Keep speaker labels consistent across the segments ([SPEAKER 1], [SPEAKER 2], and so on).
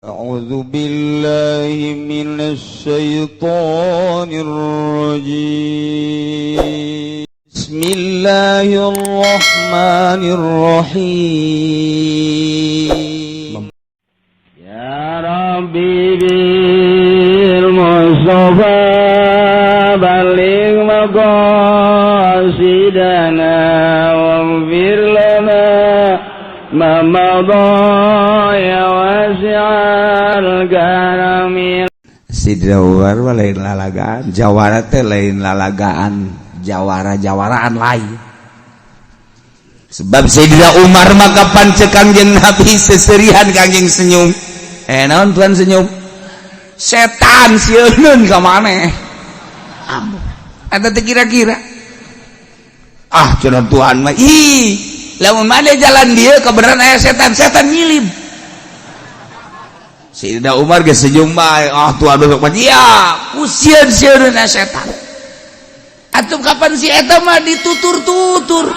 [SPEAKER 1] أعوذ بالله من الشيطان الرجيم. بسم الله الرحمن الرحيم.
[SPEAKER 2] يا ربي بالمصطفى بلغ مقاصدنا واغفر لنا ما مضى يا واسع الكرم.
[SPEAKER 3] Sidina Umar mah lain lalagaan jawara teh, lain lalagaan jawara-jawaraan lain, sebab Sayyidina Umar mah kapan cek Kangjeng Nabi seserihan, Kangjeng senyum. Eh, naon tuan senyum? Setan sieun ka maneh. Ambuh eta teh kira-kira. Ah, cenah Tuhan mah, ih, lamun maneh jalan dia kebenaran aya setan, setan nyilib. Sayyidina Umar geus senyum bae. Ah, Tuhan besok mah iya, ku sieun-sieun setan. Atuh kapan si eta mah ditutur-tutur.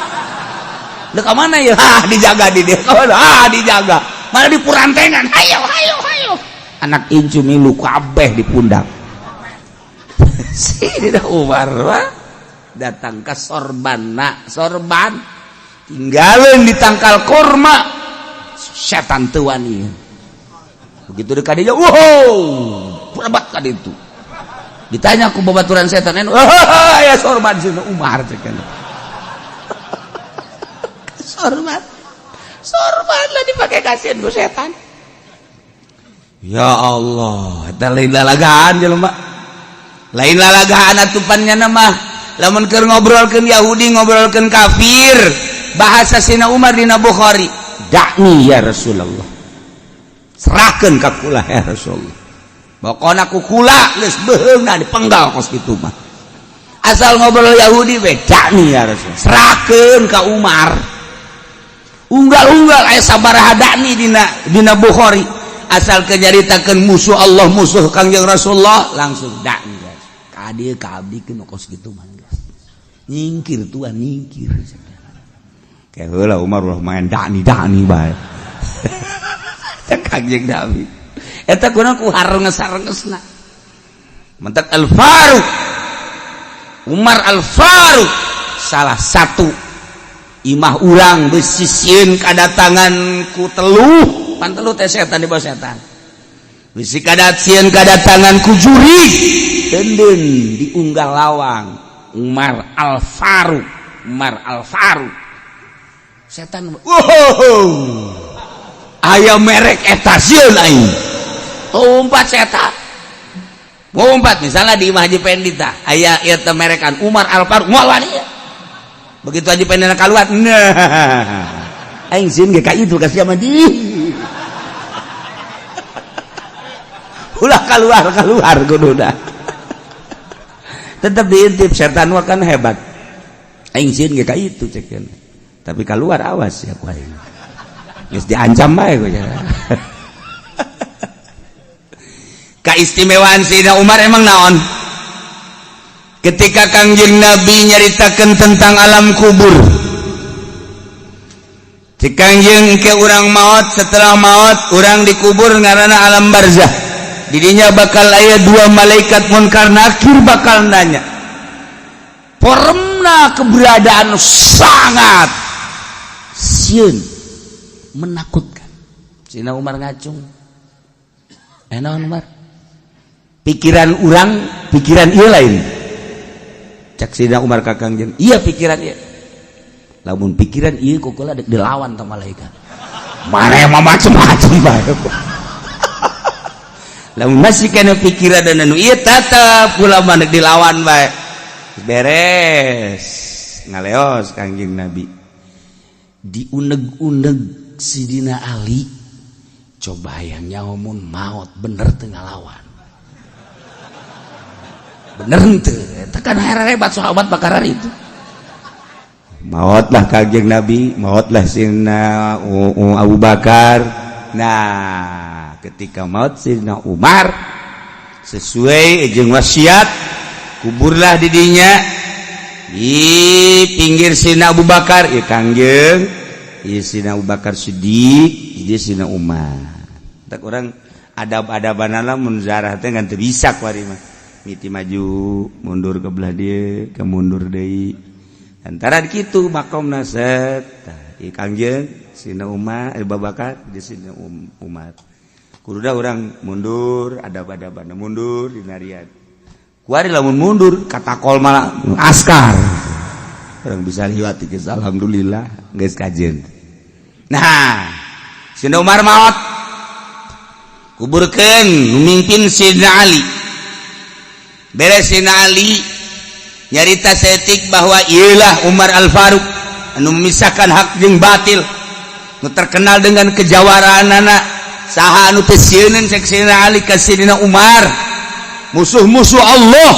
[SPEAKER 3] Dek ka mana ya? Ah, dijaga di dia. Ah, dijaga. Mana di purantengan. Hayo, hayo, hayo. Anak incu milu kabeh di pundak. Sayyidina Umar mah datang ke sorban, nak sorban tinggalin di tangkal kurma, setan teu wani. Begitu dekat dia, wow, berebat ka itu. Ditanya ku babaturan setan, oh, ya sorban Sayyidina Umar cek. Sorban. Sorban lah dipakai kasihan ku setan. Ya Allah, eta lain lalagaan jelema. Lain lalagaan atupannya nama. Lamun keur ngobrolkeun Yahudi, ngobrolkeun kafir, bahasa Sina Umar dina Bukhari, "Da'ni ya Rasulullah." Serahkeun ka kula ya Rasulullah. Pokona ku kula geus beuheungna dipenggal kos kitu mah. Asal ngobrol Yahudi we, "Da'ni ya Rasulullah." Serahkeun ka Umar. Unggal-unggal aya sabaraha da'ni dina Bukhari. Asal kenyaritakeun musuh Allah, musuh Kangjeng Rasulullah, langsung da'ni. Ka dieu ka abdi kos kitu mah geus. Nyingkir tuan, nyingkir. Kayak heula Umar ulah main da'ni da'ni bae. Kangjeng Nabi. Eta kuna ku harenges-harengesna. Mentak Al-Faruq. Umar Al-Faruq salah satu imah urang bisi sieun kadatangan ku teluh, pan teluh teh setan, di bawah setan. Bisi kadat sieun kadatangan ku jurig, denden diunggal lawang Umar Al-Faruq, Umar Al-Faruq. Setan, wow, aya merek eta, sieun aing. Umpat setan. Ngumpat misalnya di Imah Haji Pendi tah aya ieu teh merekan Umar Al-Faruq, moal wani. Begitu Haji Pendi keluar, nah, aing sieun ge ka itu ka sia mah di. Ulah keluar keluar kuduna. Tetap diintip setan mah kan hebat. Aing sieun ge ka itu cek. Tapi keluar awas ya ku aing. Geus diancam bae ku. Keistimewaan Sayyidina Umar emang naon? Ketika Kangjeng Nabi nyaritakan tentang alam kubur, si Kangjeng ke urang maut, setelah maut urang dikubur ngaranna alam barzah. Didinya bakal aya dua malaikat munkar nakir bakal nanya. Formna keberadaan sangat sieun, menakutkan. Sayyidina Umar ngacung. Eh, naon Umar? Pikiran urang, pikiran ieu lain. Cak Sayyidina Umar ka Kangjeng, iya pikiran ieu. Lamun pikiran ieu ku kula dek dilawan ta malaikat. Mana mah macem-macem bae. Lamun masih kana pikiran dan anu ieu tetep kula mah dek dilawan bae. Beres. Ngaleos Kangjeng Nabi. Diuneg-uneg Sidina Ali, coba yang nyawa mun maot bener teu ngalawan, bener teu? Tekan hebat sahabat bakaran itu. Maotlah Kangjeng Nabi, maotlah Sidina Abu Bakar. Nah, ketika maut Sidina Umar, sesuai jeung wasiat, kuburlah didinya di pinggir Sidina Abu Bakar ya Kangjeng, ieu Sidina Abu Bakar Siddiq, di Sidina Umar. Tak orang Adab-adabanana mun zarah teh ngan teu bisa kuari mah. Miti maju, mundur ke belah dieu, ke mundur deui. Antara kitu makomna set. Tah, ieu Kangjeng, Sina Umar, Babakar, di sini Umar. Kududa urang mundur, adab-adabana mundur dinarian. Kuari lamun mundur katakol malah askar. Urang bisa liwat geus, alhamdulillah geus kajen. Nah, Sina Umar maot. Kuburkeun mimpin Sidna Ali. Beres Sidna Ali nyarita setik bahwa ialah Umar Al-Faruq anu memisahkan hak jeung batil, nu terkenal dengan kejawaraanana. Saha anu teu sieun, cek Sidna Ali ka Sidna Umar? Musuh-musuh Allah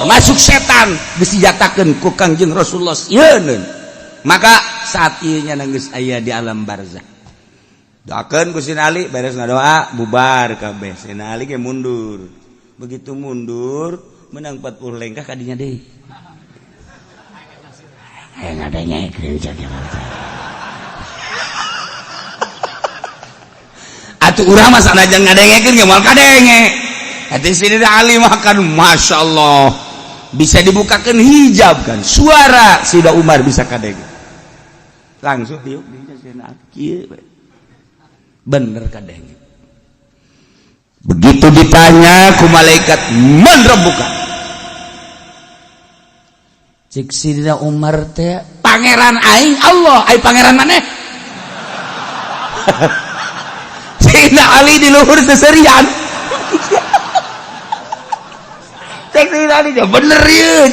[SPEAKER 3] termasuk setan disenjatakeun ku Kangjeng Rasulullah sieun. Maka saat ieu nya geus aya di alam barzah, doakeun ku Sidna Ali. Beres ngadoa, bubar kabeh, Sidna Ali ge mundur. Begitu mundur menang 40 lengkah kadinya deui. Hayang ngadengekeun cek. Atuh urang mah sanajan ngadengekeun ge moal kadenge. Hati Sidna Ali mah kan Masya Allah bisa dibukakan hijab kan, suara Sidna Umar bisa kadenge langsung. Diuk di Sidna Ali kieu bener kadenge. Begitu ditanya ku malaikat, "Man rabbuka?" Cek Sidna Umar teh, "Pangeran aing Allah, ai pangeran maneh?" Sidna Ali di luhur seserian. Cek Sidna Ali, "Bener ieu."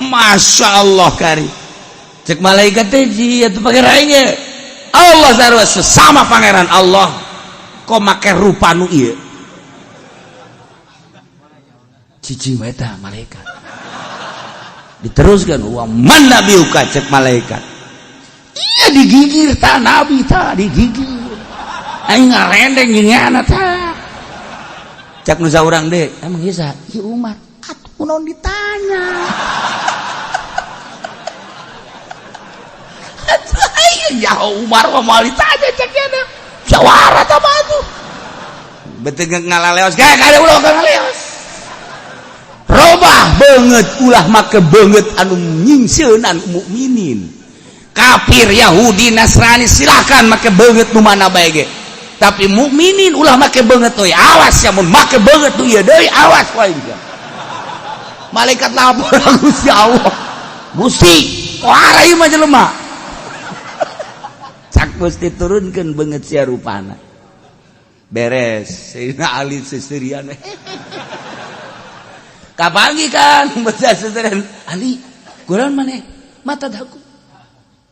[SPEAKER 3] Masya Allah kari. Cek malaikat teh, "Atuh pangeran aing Allah sarua sesama pangeran Allah, kok make rupa nu ieu?" Cicing wae tah malaikat. Diteruskan, "Wa man nabiyuka?" Cek malaikat. Iya, digigir ta nabi, ta digigir. Aing ngarendeng giniana ta. Cek nu saurang deh, "Emang ieu saha?" "Ieu Umar." Atuh kunaon ditanya? Atuh aing ya Umar mah moal ditanya, cek nya. Jawara ta mah atuh. Betul ngalaleos, kayak kada ulah ngaleos. Robah banget, ulah make banget anu nyingsieunan mukminin. Kafir Yahudi Nasrani silakan make banget nu mana bae ge. Tapi mukminin ulah make banget euy, awas ya mun make banget nu ieu deui, awas wae. Malaikat lapor Gusti Allah. "Gusti, kuara ieu mah jelema?" Cak Gusti, "Turunkeun beungeut sia rupana." Beres, Sayyidina Ali seserian. Kapangi kan baca seserian. "Ali, kurang maneh mata daku.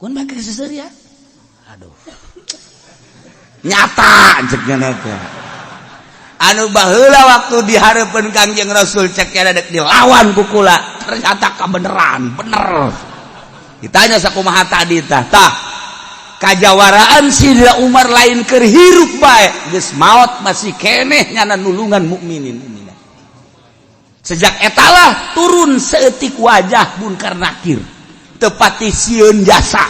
[SPEAKER 3] Kun make seserian." Aduh. Nyata cek nya teh. Anu baheula waktu dihareupeun Kangjeng Rasul, cek nya dek dilawan ku kula, ternyata kebenaran, bener. Ditanya sakumaha tadi tah? Tah, kajawaraan Sidna Umar lain keur hirup bae, geus maot masih keneh nyana nulungan mukminin mukminat. Sejak etalah turun seetik wajah munkar nakir, tepati sieun jasa,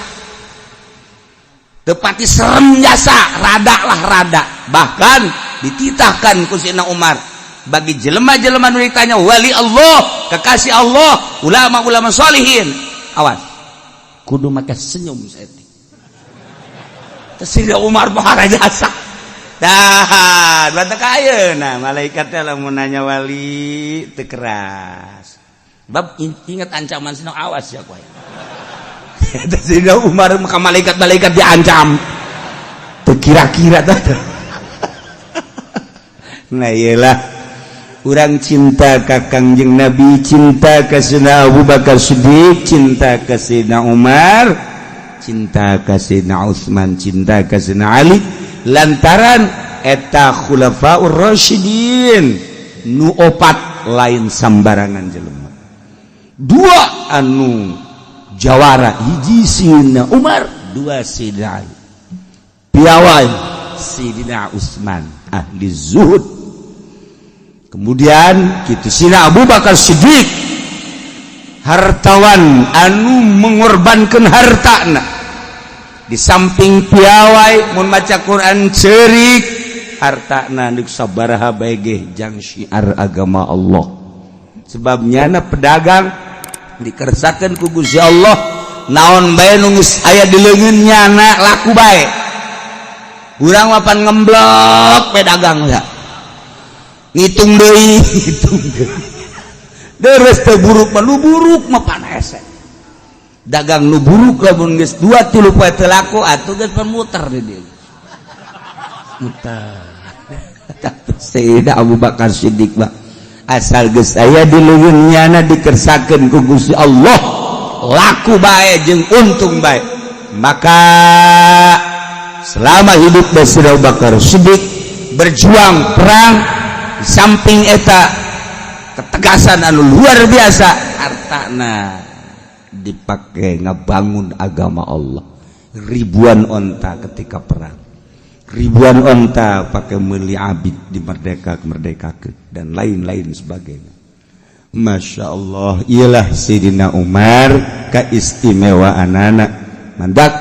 [SPEAKER 3] tepati serem jasa, rada lah rada. Bahkan dititahkan ku Sidna Umar bagi jelema-jelema nu ditanya wali Allah, kekasih Allah, ulama-ulama solihin, awas, kudu make senyum saeutik. Sidna Umar bahara jasa. Dah, batak ayeuna malaikat teh lamun nanya wali teu keras. Bab ingat ancaman sina, awas ya kowe. Sidna Umar maka malaikat-malaikat diancam. Teu kira-kira tah. Nah, iyalah urang cinta ka Kangjeng Nabi, cinta ka Sayyidina Abu Bakar Siddiq, cinta ka Sayyidina Umar, cinta ka Sayyidina Utsman, cinta ka Sayyidina Ali, lantaran eta khulafaur rasyidin nu opat lain sambarangan jelema. Dua anu jawara, hiji Sayyidina Umar, dua Sayyidina Ali, piawai Sayyidina Utsman ahli zuhud. Kemudian kitu Sayyidina Abu Bakar Siddiq, hartawan anu mengorbankan hartana. Di samping piawai mun maca Quran ceurik, hartana deuk sabaraha bae ge jang syiar agama Allah. Sebab nyana pedagang dikersakeun ku Gusti Allah, naon bae nu geus aya di leungeun nyana laku bae. Urang mah pan ngemblok pedagang ya. Ngitung deui, ngitung deui. Deres teu buruk mah, nu buruk mah pan hese. Dagang nu buruk lamun geus 2-3 poe teu laku atuh geus pan muter di dieu. Muter. Sayyidina Abu Bakar Siddiq mah asal geus aya di leungeun nyana dikersakeun ku Gusti Allah, laku bae jeung untung bae. Maka selama hidup Sayyidina Abu Bakar Siddiq berjuang perang, di samping eta ketegasan anu luar biasa, hartana dipakai ngebangun agama Allah. Ribuan onta ketika perang, ribuan onta pakai meli abid di merdeka merdeka dan lain-lain sebagainya. Masya Allah, ialah Sayyidina Umar keistimewaan anak mandak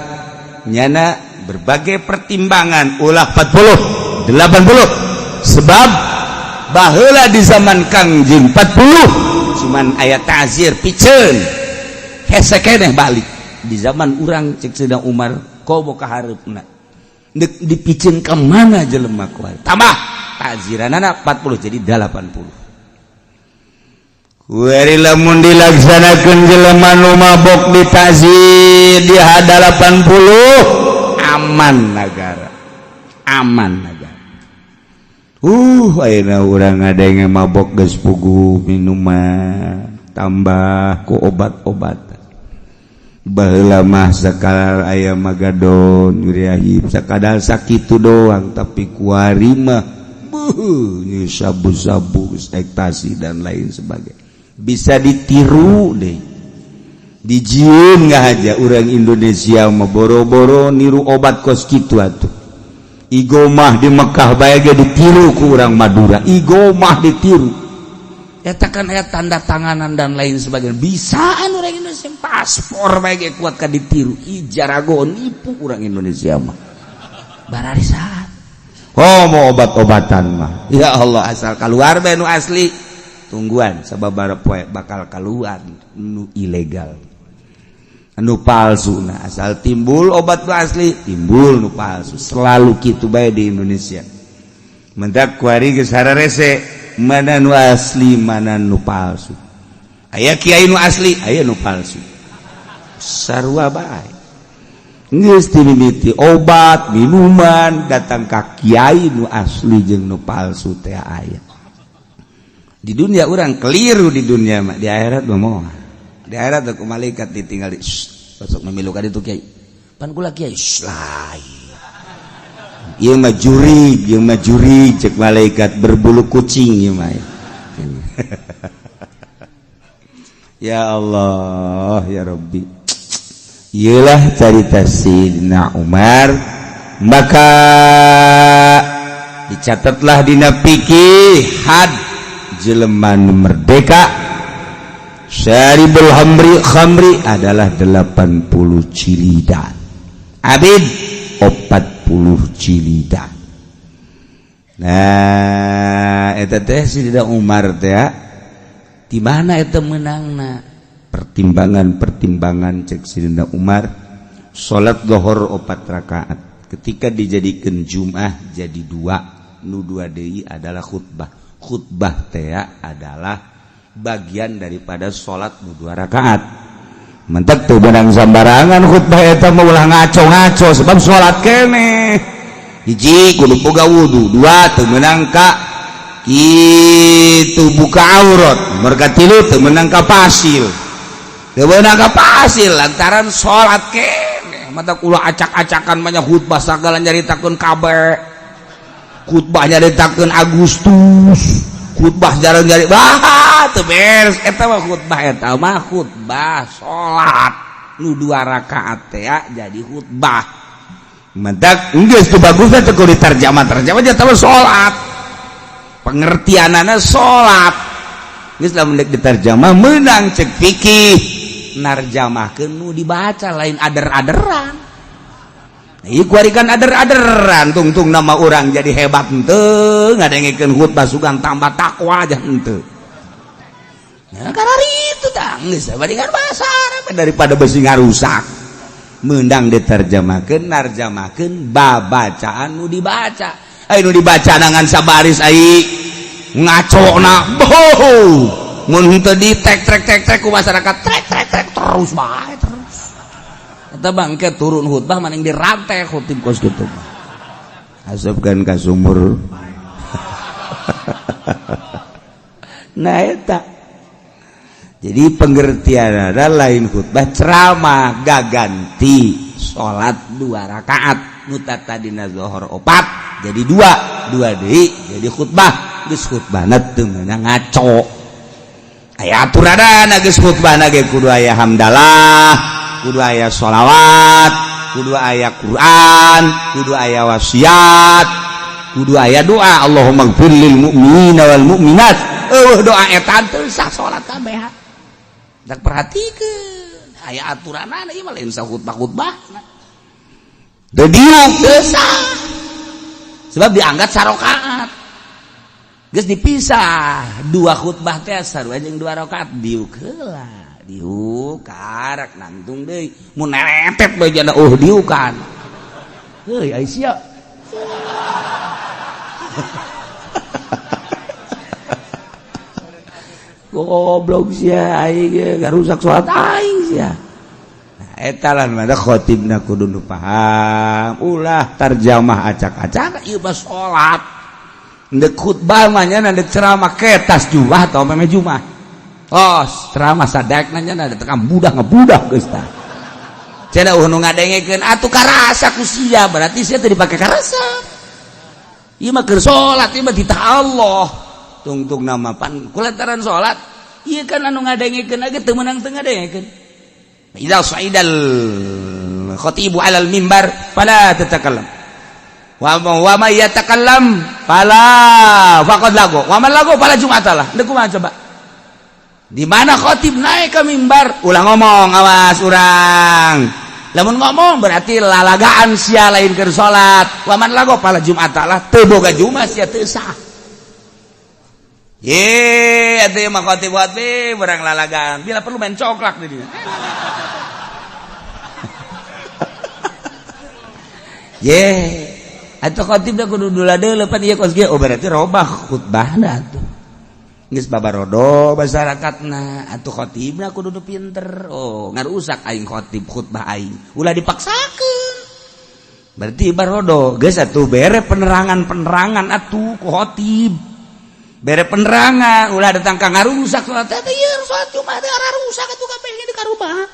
[SPEAKER 3] nyana berbagai pertimbangan ulah 40 80, sebab baheula di zaman Kangjeng 40 cuman ayat ta'zir piceun hese keneh balik. Di zaman urang cek Sayyidina Umar komo ka hareupna deuk dipiceun ka mana jelema kuari tambah ta'ziranana 40 jadi 80. Kuari lamun dilaksanakeun jelema nu mabok ditazir di 80, aman negara, aman negara. Ayeuna urang ada yang mabok geus puguh minuman tambah ku obat-obatan. Baheula mah sakadar aya magadon ngriahib sakadar sakitu doang, tapi kuari mah beuh sabu-sabu, ekstasi dan lain sebagainya. Bisa ditiru deh, dijieun nggak aja. Orang Indonesia mah boro-boro niru obat kos kitu atuh. Igomah di Mekah bae ge ditiru ku urang Madura, igomah ditiru. Eta kan aya tanda tanganan dan lain sebagainya. Bisaan orang Indonesia paspor bae ge kuat ka ditiru. Ih, jarago nipu orang Indonesia mah. Bararisan. Oh, mau obat-obatan mah. Ya Allah, asal keluar bae nu asli. Tungguan sababaraha poe bakal keluar nu ilegal, nu palsu. Nah, asal timbul obat nu asli, timbul nu palsu. Selalu kitu bae di Indonesia. Mendak kuari geus hararese mana nu asli, mana nu palsu. Aya kiai nu asli, aya nu palsu. Sarua bae. Geus dimimiti obat, minuman, datang ka kiai nu asli jeung nu palsu teh aya. Di dunia orang keliru di dunia mah, di akhirat mah moal. Di akhirat ku malaikat ditinggal di sok memilu ka ditu kiai. Pan kula kiai, lain. Ieu mah jurig, ieu mah jurig cek malaikat berbulu kucing ieu mah. Ya Allah, ya Rabbi. Iyalah carita Sayyidina Umar. Maka dicatatlah dina fikih had jelema nu merdeka syaribul khamri khamri adalah 80 jilidan, abid 40 jilidan. Nah, eta teh Sayyidina Umar teh di mana eta meunangna? Pertimbangan-pertimbangan cek Sayyidina Umar, salat lohor 4 rakaat ketika dijadikan Jum'ah jadi 2, nu 2 deui adalah khutbah. Khutbah teh adalah bagian daripada salat nu 2 rakaat. Mentek teu beunang sambarangan khutbah eta mah, ulah ngaco-ngaco sebab salat keneh. Hiji kudu boga wudu, dua teu meunang ka kitu buka aurat, merga tilu teu meunang ka pasil. Teu meunang ka pasil lantaran salat keneh. Mata kula acak-acakan banyak khutbah sagala nyaritakeun kabeh. Khutbah nyaritakeun Agustus, khutbah jarang nyari bah teu beres eta mah khutbah, eta mah khutbah salat nu 2 rakaat teh jadi khutbah. Mentak geus teu bagusna teh kudu diterjemah terjemah jadi mah salat. Pengertianana salat. Geus lamun deuk diterjemah meunang cek fikih narjamahkeun nu dibaca, lain ader-aderan. Ieu kuari kan ader-aderan tungtung nama urang jadi hebat henteu ngadengekeun khutbah sugan tambah takwa aja henteu. Nah, karena itu tah geus bandingan bahasa Arab daripada besi ngarusak. Meundang diterjemahkeun narjamahkeun babacaan nu dibaca. Ai nu dibaca dengan sabaris ai ngacona boh. Mun henteu di tek trek tek trek ku masyarakat trek trek trek terus bae terus. Eta bangke turun khutbah maning dirantai khutib kos kitu. Asupkeun ka sumur. Nah eta. Jadi pengertian ada lain khutbah ceramah gaganti salat 2 rakaat nu tadina zuhur 4 jadi 2 2 deui jadi khutbah geus khutbahna teu meunang ngaco. Aya aturanana geus khutbahna ge kudu aya hamdalah, kudu aya sholawat, kudu aya Quran, kudu aya wasiat, kudu aya doa Allahumma gfir lil mu'minina wal mu'minat. Eueuh doa eta teu sah salat kabeh. Tak perhatikeun aya aturanana ieu mah lain sah khutbah-khutbah. Teu diuk teu sah. Sebab dianggap sarokaat. Geus dipisah 2 khutbah teh sarua jeung 2 rakaat diuk heula. Diuk karak nangtung deui mun neretet bae jana diukan. Heuy ai sia. Goblok sia aing ge ngarusak salat aing sia. Nah eta lah mah khotibna kudu nu paham ulah tarjamah acak-acak ieu mah salat. Ndek khutbah mah nya ndek ceramah ketas jumah atau meme jumah. Oh, ceramah sadekna nya da tekang budak ngebudak geus tah. Cenah eueuh nu ngadengekeun atuh karasa ku sia berarti sia teu dipake karasa. Ieu mah keur salat ieu mah titah Allah. Tungtung nama pan kulantaran salat ieu kan anu ngadengekeun ge teu meunang teu ngadengekeun. Idza sa'idal khatibu 'alal mimbar fala tatakallam. Wa may yatakallam fala faqad lago. Wa man lago fala jum'atalah. Deuk kumaha coba? Di mana khotib naik ke mimbar ulah ngomong awas urang. Lamun ngomong berarti lalagaan sia lain keur salat. Wa man lago fala jum'atalah teu boga jumat sia teu sah. Ye, atuh mah khotib-khotib urang lalagaan. Bila perlu main coklak di dieu. Ye, atuh khotib da kudu dula deuleu pan ieu kos ge. Oh berarti robah khutbahna atuh. Geus babarodo masyarakatna, atuh khotibna kudu nu pinter. Oh, ngarusak aing khotib khutbah aing. Ulah dipaksakeun. Berarti barodo geus atuh bere penerangan-penerangan atuh ku khotib. Bere penerangan ulah datang ka ngarusak salat teh ieu salat Jumat teh rusak atuh kabeh di karubah.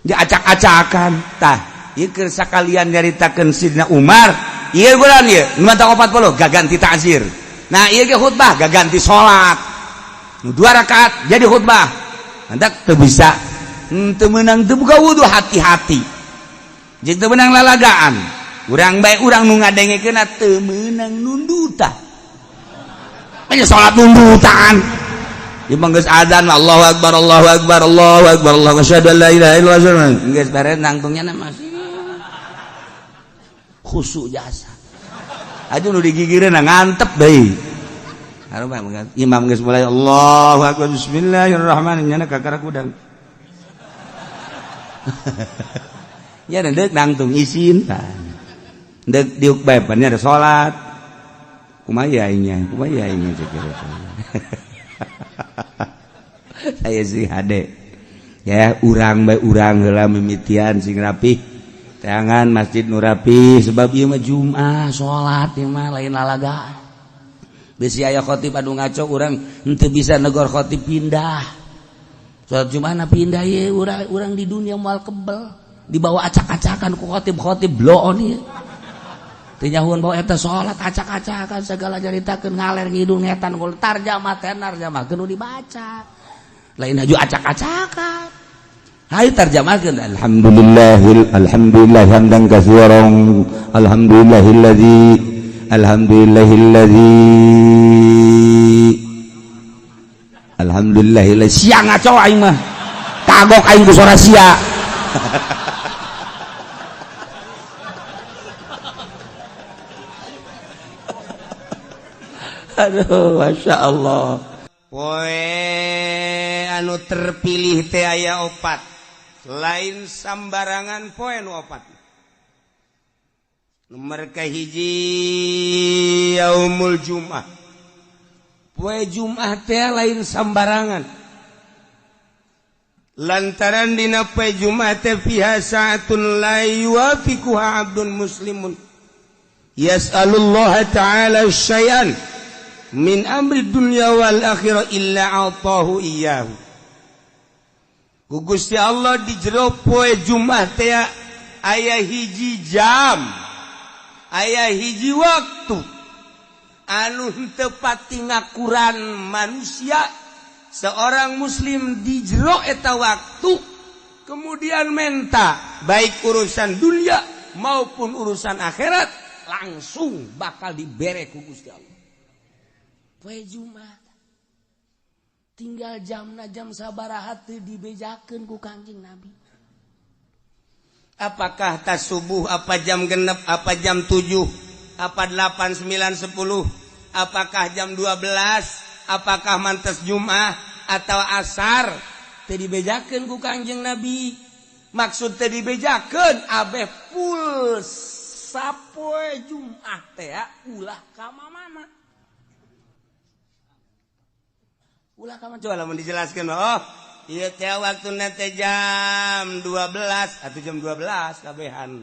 [SPEAKER 3] Diacak-acakan tah ieu keur sakalian nyaritakeun Sidna Umar ieu bulan ieu 540 gaganti ta'zir. Nah ieu ge khutbah gaganti salat. Nu 2 rakaat jadi khutbah. Hendak teu bisa teu meunang teu buka wudu hati-hati. Jeung teu meunang lalagaan. Urang bae urang nu ngadengekeunna teu meunang nundutan. Hanya salat nundutan. Imam geus azan Allahu akbar Allahu akbar Allahu akbar Allahu asyhadu an la ilaha illallah. Geus beres nangtungnya masih khusyuk jasa. Aja nu digigireun ngantep deui. Imam geus mulai Allahu akbar bismillahirrahmanirrahim nyana kakara kudang. Ya deuk nangtung isin tah. Deuk diuk bae pan ada salat. Kumaha aingnya, kumaha aingnya cek. Saya sih hade. Ya urang bae urang heula mimitian sing rapih. Teangan masjid nu rapi sebab ieu mah Jumat salat ieu mah lain lalagaan. Bisi aya khotib anu ngaco urang henteu bisa negor khotib pindah. Salat Jumat na pindah ieu urang di dunia moal kebel dibawa acak-acakan ku khotib-khotib bloon ieu. Teu nyahuan bawa eta salat acak-acakan segala nyaritakeun ngaler ngidul ngetan gol tarjamah teh narjamahkeun nu dibaca. Lain haju acak-acakan. Hayu tarjamahkeun alhamdulillahil alhamdulillah hamdan katsiran alhamdulillahillazi alhamdulillahillazi alhamdulillahilladzi sia ngaco aing mah kagok aing ku sora sia. Aduh, masya Allah. Poe anu terpilih teh aya opat, lain sambarangan poe nu opat. Nomor kahiji, yaumul Jum'ah. Poe Jum'ah teh lain sambarangan, lantaran dina poe Jum'ah teh fiha sa'atun la yuwafiquha 'abdun muslimun yas'alullah ta'ala syai'an min amri dunya wal akhirah illa 'atahu iyyahu. Ku Gusti Allah di jero poe Jumat teh aya hiji jam, aya hiji waktu anu henteu pati ngakuran manusia seorang muslim di jero eta waktu, kemudian menta baik urusan dunia maupun urusan akhirat, langsung bakal dibere ku Gusti Allah. Poe Jumat tinggal jamna jam sabaraha teu dibejakeun ku Kangjeng Nabi. Apakah tas subuh, apa jam 6, apa jam 7, apa 8, 9, 10, apakah jam 12, apakah mantes Jumat atau asar, teu dibejakeun ku Kangjeng Nabi. Maksud teu dibejakeun, abeh full sapoe Jumat teh ulah ka mana. Ulah ka mana, coba lamun dijelaskeun. Oh, ieu teh waktuna teh jam 12 atau jam 12 kabehan.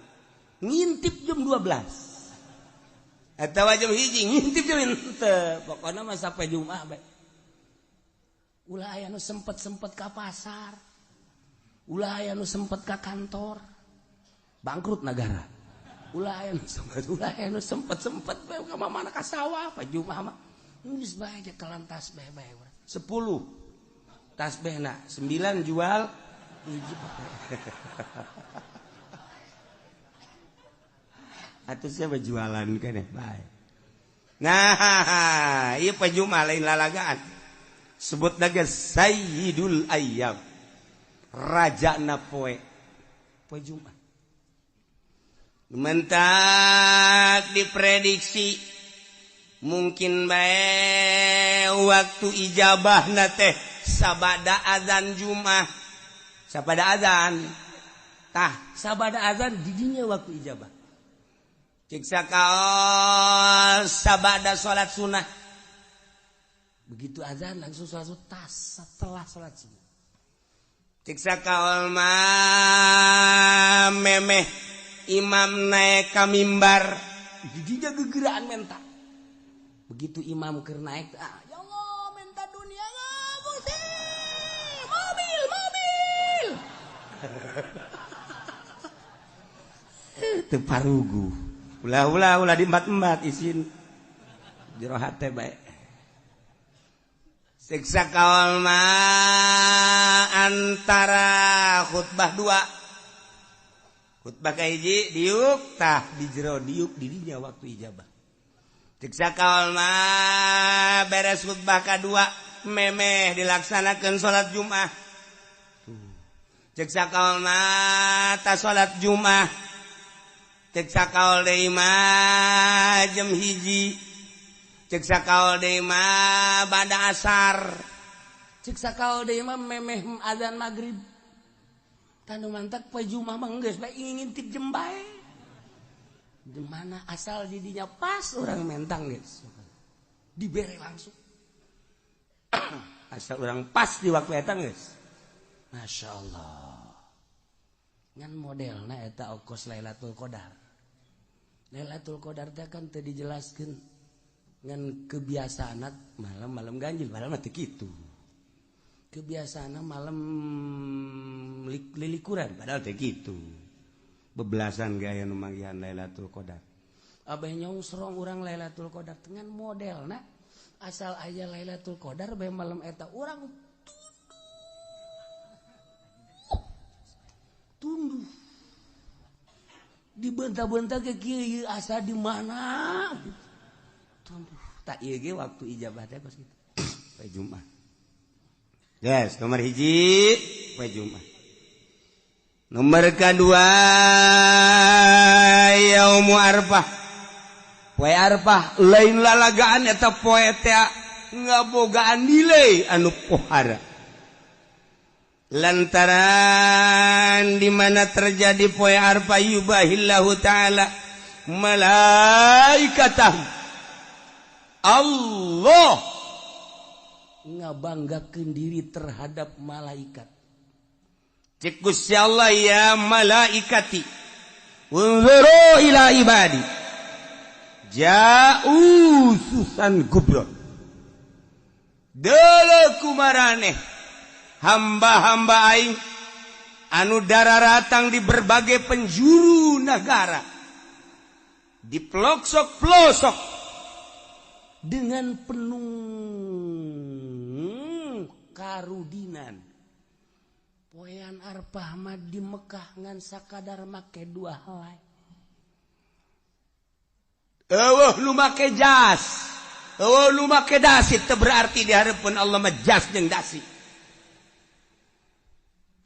[SPEAKER 3] Ngintip jam 12. Atawa jam 1 ngintip jam henteu. Pokona mah sampai Jumat bae. Ulah aya nu sempet-sempet ka pasar. Ulah aya nu sempet ka kantor. Bangkrut negara. Ulah aya nu sempet, ulah aya nu sempet-sempet bae ka mana ka sawah pa Jumat mah. Geus bae kelantas bae bae. 10 tasbihna, 9 jual, hiji atuh siapa jualan keneh bae. Nah, ieu poe Jumat lain lalagaan. Sebut lagi Sayyidul Ayyam, rajana poe poe Jumat. Mentak diprediksi mungkin bae waktu ijabah na teh sabada azan Jumat, sabada azan tah, sabada azan didinya waktu ijabah. Cik sakaol sabada salat sunnah, begitu azan langsung salat tas setelah salat sunnah. Cik sakaol mah memeh imam naik ka mimbar, didinya gegeraan menta. Begitu imam keur naik, ah, ya Allah, minta dunia Gusti, mobil, mobil. Teu parugu. Ulah ulah ulah diembat-embat isin. Jero hate bae. Siksa kaol mah antara khutbah dua. Khutbah kahiji diuk tah di jero diuk didinya waktu ijabah. Ciksa kaol mah beres khutbah kadua memeh dilaksanakan salat Jumat. Ciksa kaol mah ta salat Jumat. Ciksa kaol deui mah jam 1. Ciksa kaol deui mah bada asar. Ciksa kaol deui mah memeh azan magrib. Tanu mantak poe Jumat mah geus bae ngintip jem bae. Di mana asal didinya pas orang mentang guys, dibere langsung. Asal orang pas di waktu eta guys, masya Allah. Ngan modelna eta okos Lailatul Qadar. Lailatul Qadar teh kan teu dijelaskeun ngan kebiasaan malam-malam ganjil, malam mah teu kitu. Kebiasaan malam lilikuran, padahal teu kitu. Bebelasan gaya nu manggihan Lailatul Qadar. Abah nyongsrong urang Lailatul Qadar dengan modelna asal aya Lailatul Qadar bae malam eta urang tunduh. Dibenta-benta ke kieu asa di mana? Tunduh. Tak ieu ge waktu ijabah teh kos kitu. Poe Jumat. Yes, nomor 1 poe Jumat. Nomor kedua, yaumu Arfah. Poe Arfah lain lalagaan eta poe teh ngabogaan nilai anu pohara. Lantaran di mana terjadi poe Arfah yubahillahu ta'ala malaikatah, Allah ngabanggakeun diri terhadap malaikat. Cek Gusti Allah, ya malaikati unzuru ila ibadi ja'u susan gubron. Deuleu kumaraneh hamba-hamba aing anu dararatang di berbagai penjuru negara, di pelosok-pelosok, dengan penuh karudinan. Poean Arfah mah di Mekah ngan sakadar make dua helai. Eueuh nu make jas, eueuh nu make dasi, teu berarti di hareupeun Allah mah jas jeung dasi.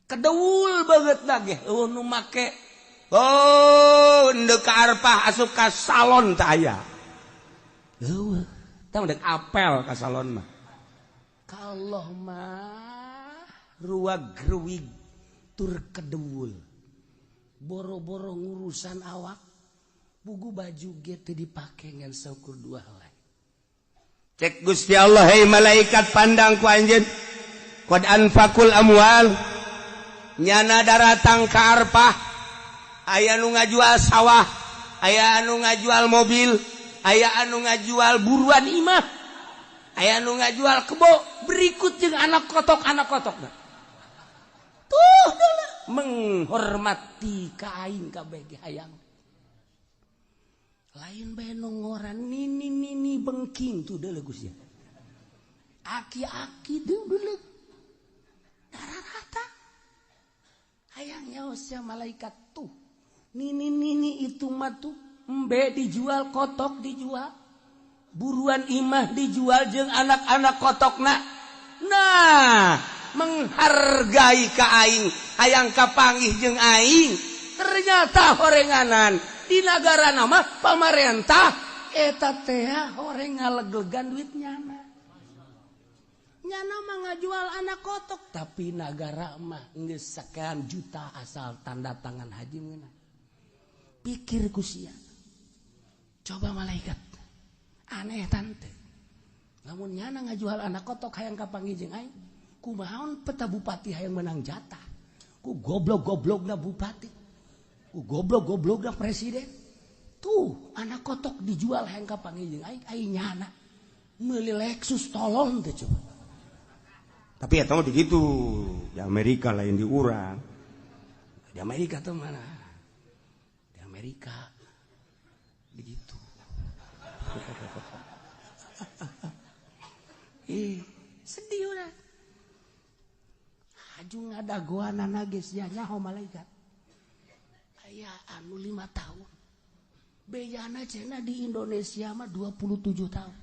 [SPEAKER 3] Kedeul banget lagi eueuh nu make. Oh, ndek ka Arfah asup ka salon teh aya. Eueuh, tah ndek apel ka salon mah. Ka Allah mah ruag-ruwig tur kedeul. Boro-boro ngurusan awak, bugu baju ge teu dipake ngan saukur dua helai. Cek Gusti Allah, hei malaikat, pandang ku anjeun. Qad anfaqul amwal, nyana daratang ka Arfah, aya nu ngajual sawah, aya anu ngajual mobil, aya anu ngajual buruan imah, aya anu ngajual kebo, berikut jeung anak kotok anak kotok. Tuh deuleu menghormati ka aing kabeh ge hayang. Lain bae nu ngoran nini nini bengking tuh deuleu Gusti. Aki-aki deuleu dararata. Hayang nyaos malaikat tuh. Nini nini itu mah tuh embe dijual, kotok dijual, buruan imah dijual jeung anak-anak kotokna. Nah, menghargai ka aing, hayang kapanggih jeung aing. Ternyata horenganan di negara nama pamarentah eta teh horeng ngaleglegan duit nyana. Nyana mah ngajual anak kotok, tapi nagara mah geus sekian juta asal tanda tangan haji meunang. Pikir ku sia. Coba malaikat. Aneh tante. Lamun nyana ngajual anak kotok hayang kapanggih jeung aing, kumaha peta bupati hayang menang jatah. Ku goblok-goblokna bupati. Ku goblok-goblokna presiden. Tuh, anak kotok dijual hayang kapanggih jeung aing, aing nyana meuli Lexus tolong teh coba. Tapi ya tahu begitu di Amerika lain di urang. Di Amerika tuh mana? Di Amerika begitu. Sedih udah. Haju ngadagoanana geus nya nyaho malaikat. Aya anu 5 tahun. Bejana cenah di Indonesia mah 27 tahun.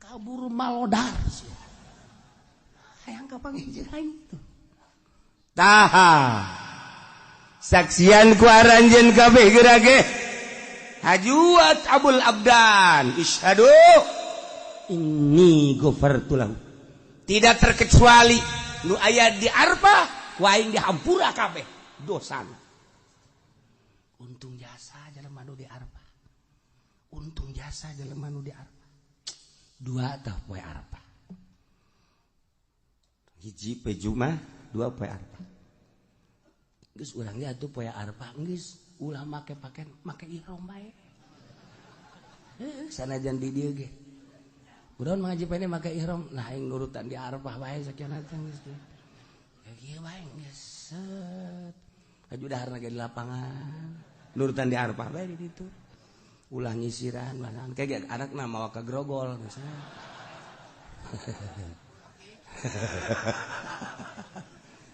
[SPEAKER 3] Kabur malodar sia. Hayang kapanggih jeung aing tuh. Taha. Saksian ku aranjeun kabeh geura ge. Hajuat Abul Abdan, isyhadu inni ghafartu lahu. Tidak terkecuali nu aya di Arfah ku aing dihampura kabeh dosana. Untung jasa jelema nu di Arfah. Untung jasa jelema nu di Arfah. Dua tah poe Arfah. Hiji poe Jumat, dua poe Arfah. Geus urang ge atuh poe Arfah geus ulah make pakaian, make ihram bae. Heuh, sanajan di dieu ge. Urang ngaji pene make ihram, nah aing nurutan di Arfah bae sakian teh geus. Ya kieu bae geus set. Aju daharna ge di lapangan. Nurutan di Arfah bae di ditu. Ulah nyisiran bahan kayak anakna mawa ka grogol misalnya.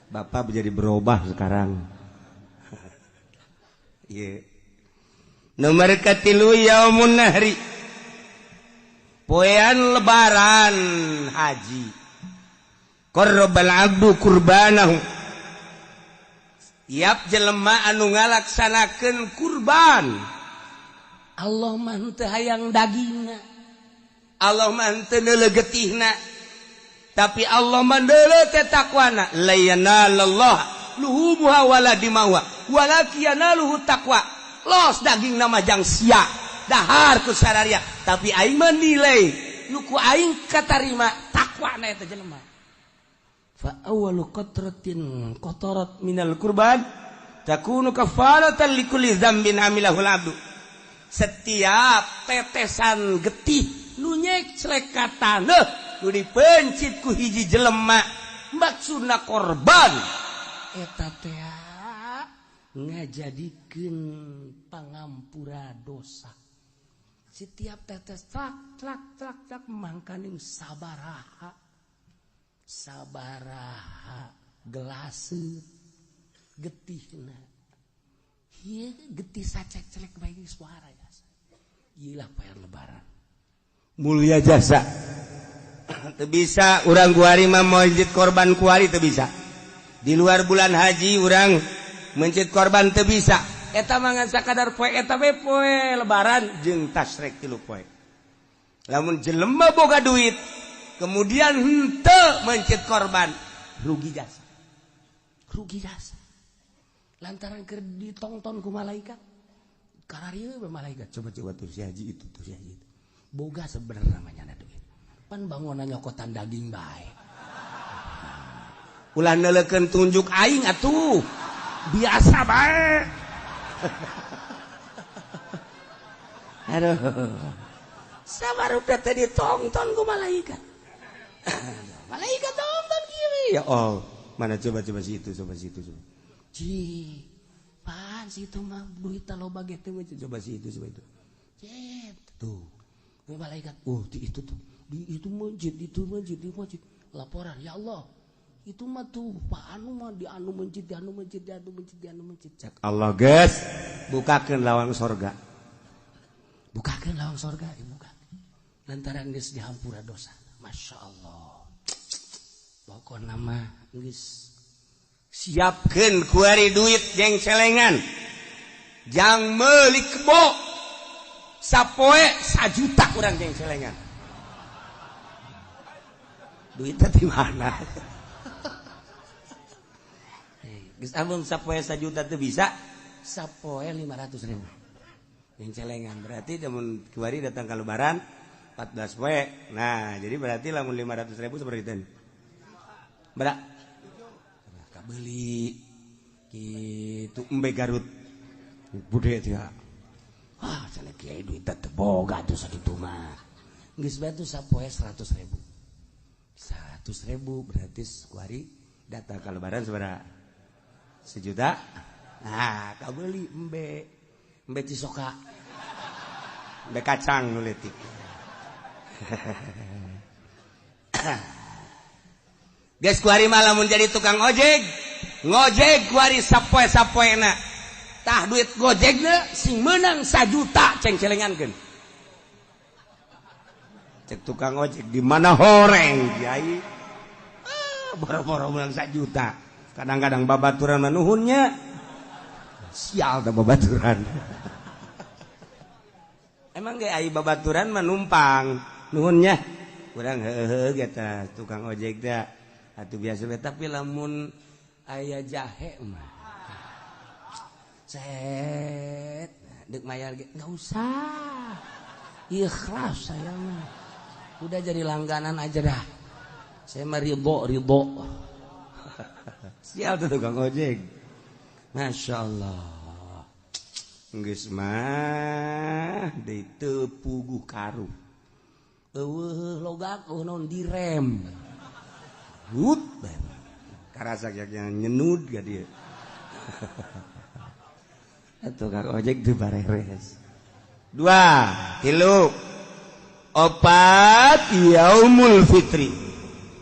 [SPEAKER 3] Bapak menjadi berubah sekarang. Yeah. Nomor katilu yaumun nahri, poean lebaran haji. Qarrabal abdu kurbanahu, tiap jelema anu ngalaksanakeun kurban Allah mah teu hayang dagingna, Allah mah teu neuleuh getihna, tapi Allah mah neuleuh teh takwana. La yanalallah luhumuha wala dimauha walakin yanaluhu taqwa. Los daging nama jang sia dahar ku sararia, tapi aing mah nilai nu ku aing katarima takwana eta jelema. Fa awwalu qatratin qatarat minal kurban takunu kafaratan likulli dzambin amilahul abdu. Setiap tetesan getih nu nyeclek ka taneuh nu dipencit ku hiji jelema maksudna korban eta teh ngajadikeun pangampura dosa. Setiap tetes tlak tlak tlak tlak mangkaning sabaraha sabaraha gelase getihna. Ieu getih sacek-celek bae suara jasa. Ieu lah poe lebaran. Mulia jasa. Teu bisa urang kuari mah mencit korban kuari teu bisa. Di luar bulan haji urang mencit korban teu bisa. Eta mah ngan sakadar poe eta we poe lebaran jeung tasrek 3 poe. Lamun jelema boga duit kemudian henteu mencit korban, rugi jasa. Rugi jasa. Lantaran keur ditongton ku malaikat. Kararieu we malaikat, coba-coba tuh si haji itu, tuh si haji itu. Boga sebenarnya namanya duit. Pan bangunan nyokotan daging bae. Ulah neuleukeun tunjuk aing atuh. Biasa bae. Aduh. Sabarupa teh ditongton ku malaikat. Malaikat tonton kieu. Ya Allah, mana coba-coba si itu, coba si itu, coba. Ci, pan si itu mah duit loba ge teh, coba si itu, coba itu. Cet, tuh. Malaikat, oh di itu tuh, di itu masjid, itu masjid, di masjid. Laporan, ya Allah, itu mah tuh Pak anu mah di anu masjid, di anu masjid, di anu masjid, di anu masjid. Cak Allah geus, bukakeun lawang sorga. Bukakeun lawang sorga, dibuka. Lantaran geus dihampura dosa. Masya Allah. Pokona mah geus siapkeun kuari duit jeung celengan. Jang meuli kebo. Sapoe 1 juta urang jeung celengan. Duitnya di mana? Geus amun sapoe 1 juta teu bisa, sapoe 500.000. Jeung celengan berarti lamun kuari datang ka lebaran 14 poe. Nah, jadi berarti lamun 500.000 seperti itu. Berak. Kabeli kitu embe Garut. Bude teh. Ah, cenah kiai duit teh boga tuh sakitu mah. Geus bae tuh sapoe 100.000. 100.000 berarti kuari datang ka lebaran sabaraha? 1 juta. Nah, kabeli embe. Embe Cisoka. Embe kacang nu leutik. Geus kuari mah lamun jadi tukang ojek, ngojek kuari sapoe-sapoena. Tah duit gojekna sing meunang 1 juta ceng-celengankeun. Cek tukang ojek di mana horeng kiai. Ah, boro-boro meunang 1 juta. Kadang-kadang babaturan manuhunnya. Sial tah babaturan. Emang ge ai babaturan mah numpang nuhunnya. Urang heuheuh ge tah tukang ojek teh. Atuh biasa we, tapi lamun aya jahe mah set dek mayar ge enggak usah. Ikhlas saya mah. Udah jadi langganan aja dah. Saya mah ridho. Sial tuh tukang ojek. Masya Allah. Geus mah deui teu puguh karuh. Eueuh logak eueuh naon direm. Hut karasa yang nyenud ga dia. Tukang ojek teu bareres. 2, 3, 4 yaumul fitri.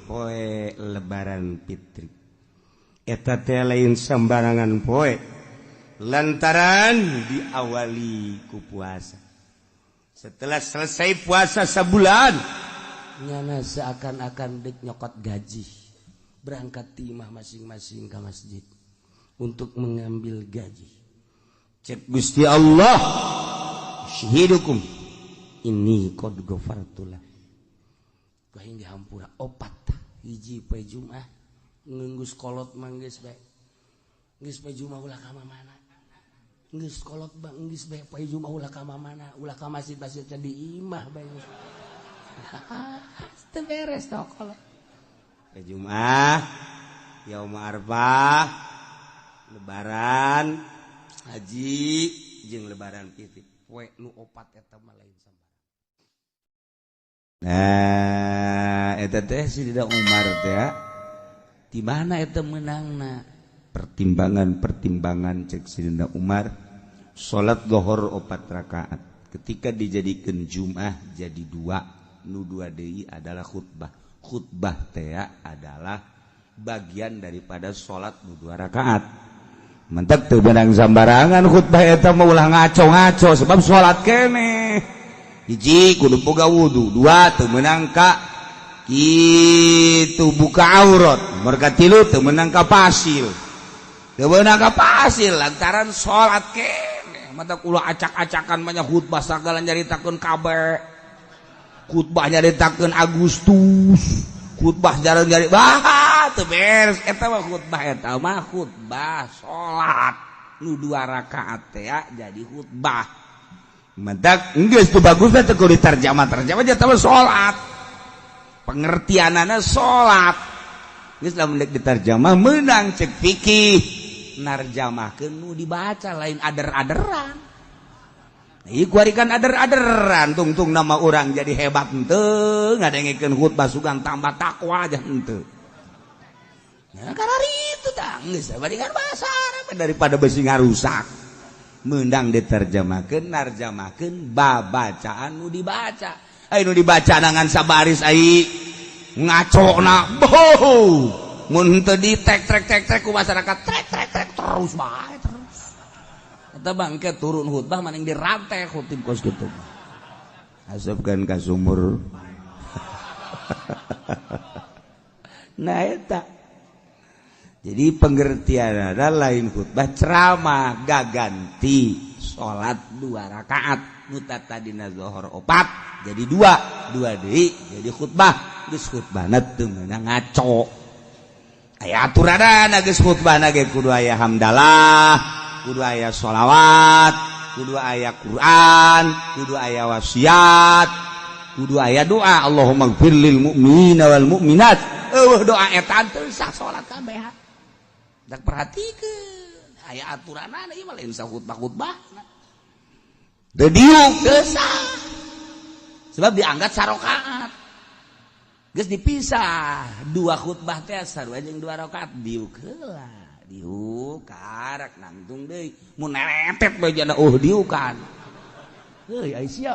[SPEAKER 3] Poe lebaran fitri. Eta teh lain sembarangan poe. Lantaran diawali ku puasa. Setelah selesai puasa sebulan, nyana seakan-akan dek nyokot gaji. Berangkat timah masing-masing ke masjid untuk mengambil gaji. Cek Gusti Allah, Ushidukum inni qad ghafartu lah. Ku aing dihampura opat hiji poe Jumat ngenggus kolot mah geus bae. Geus poe Jumat ulah ka mana? Geus kolot bang geus bae poe Jumat ulah ka mana? Ulah ka masjid-masjid di imah bae. Teu beres tah kolot.
[SPEAKER 4] Poe Jumat, yaum Arfah, lebaran, haji jeung lebaran fitri.
[SPEAKER 3] Poe nu opat eta mah lain sambarang.
[SPEAKER 4] Nah, eta teh Sidina Umar teh
[SPEAKER 3] di mana eta meunangna?
[SPEAKER 4] Pertimbangan-pertimbangan cek Sidina Umar, salat zuhur 4 rakaat. Ketika dijadikan Jumat jadi 2, nu 2 deui adalah khutbah. Khutbah teh adalah bagian daripada salat nu 2 rakaat. Mentek teu beunang sambarangan khutbah eta mah ulah ngaco-ngaco sebab salat keneh. Hiji kudu boga wudu, 2 teu meunang ka kitu buka aurat, merga 3 teu meunang ka pasil. Teu meunang ka pasil lantaran salat keneh. Mata ulah acak-acakan banyak khutbah sagala nyaritakeun kabeh. Khutbah nyaritakeun Agustus, khutbah jarang nyari bah teu beres eta mah khutbah eta mah khutbah salat nu 2 rakaat teh jadi khutbah. Mentak geus teu bagus teh kudu diterjemah-terjemah eta mah salat. Pengertianana salat. Geus lamun deuk diterjemah meunang cek fikih narjamahkeun nu dibaca lain ader-aderan. Ieu kuari kan ader-aderan tungtung nama orang jadi hebat henteu ngadengekeun khutbah sugan tambah takwa aja henteu. Nah karena itu tah geus bari kan bahasa Arab daripada besi ngarusak. Meundang diterjemahkeun narjamahkeun babacaan nu dibaca. Ai nu dibaca ngan sabaris ai ngacona boh. Mun henteu di tek trek tek trek ku masyarakat trek trek trek terus bae terus. Eta bangke turun khutbah maning dirantai khutib kos kitu. Asupkeun ka sumur. Nah eta. Jadi pengertian ada lain khutbah ceramah gaganti salat 2 rakaat nu tadina zuhur 4 jadi 2, 2 deui jadi khutbah. Geus khutbahna teu meunang ngaco. Aya aturanana geus khutbahna ge kudu aya hamdalah, kudu aya sholawat, kudu aya Quran, kudu aya wasiat, kudu aya doa Allahumma gfir lil mu'minina wal mu'minat. Eueuh doa eta teu sah salat kabeh. Dak perhatikeun aya aturanana ieu mah lain sah khutbah-khutbah. Teu diuk teu sah. Sebab dianggap sarokaat. Geus dipisah 2 khutbah teh sarua jeung 2 rakaat diuk heula. Diuk karak nangtung deui mun neretet bae jana diukan. Heuy ai sia.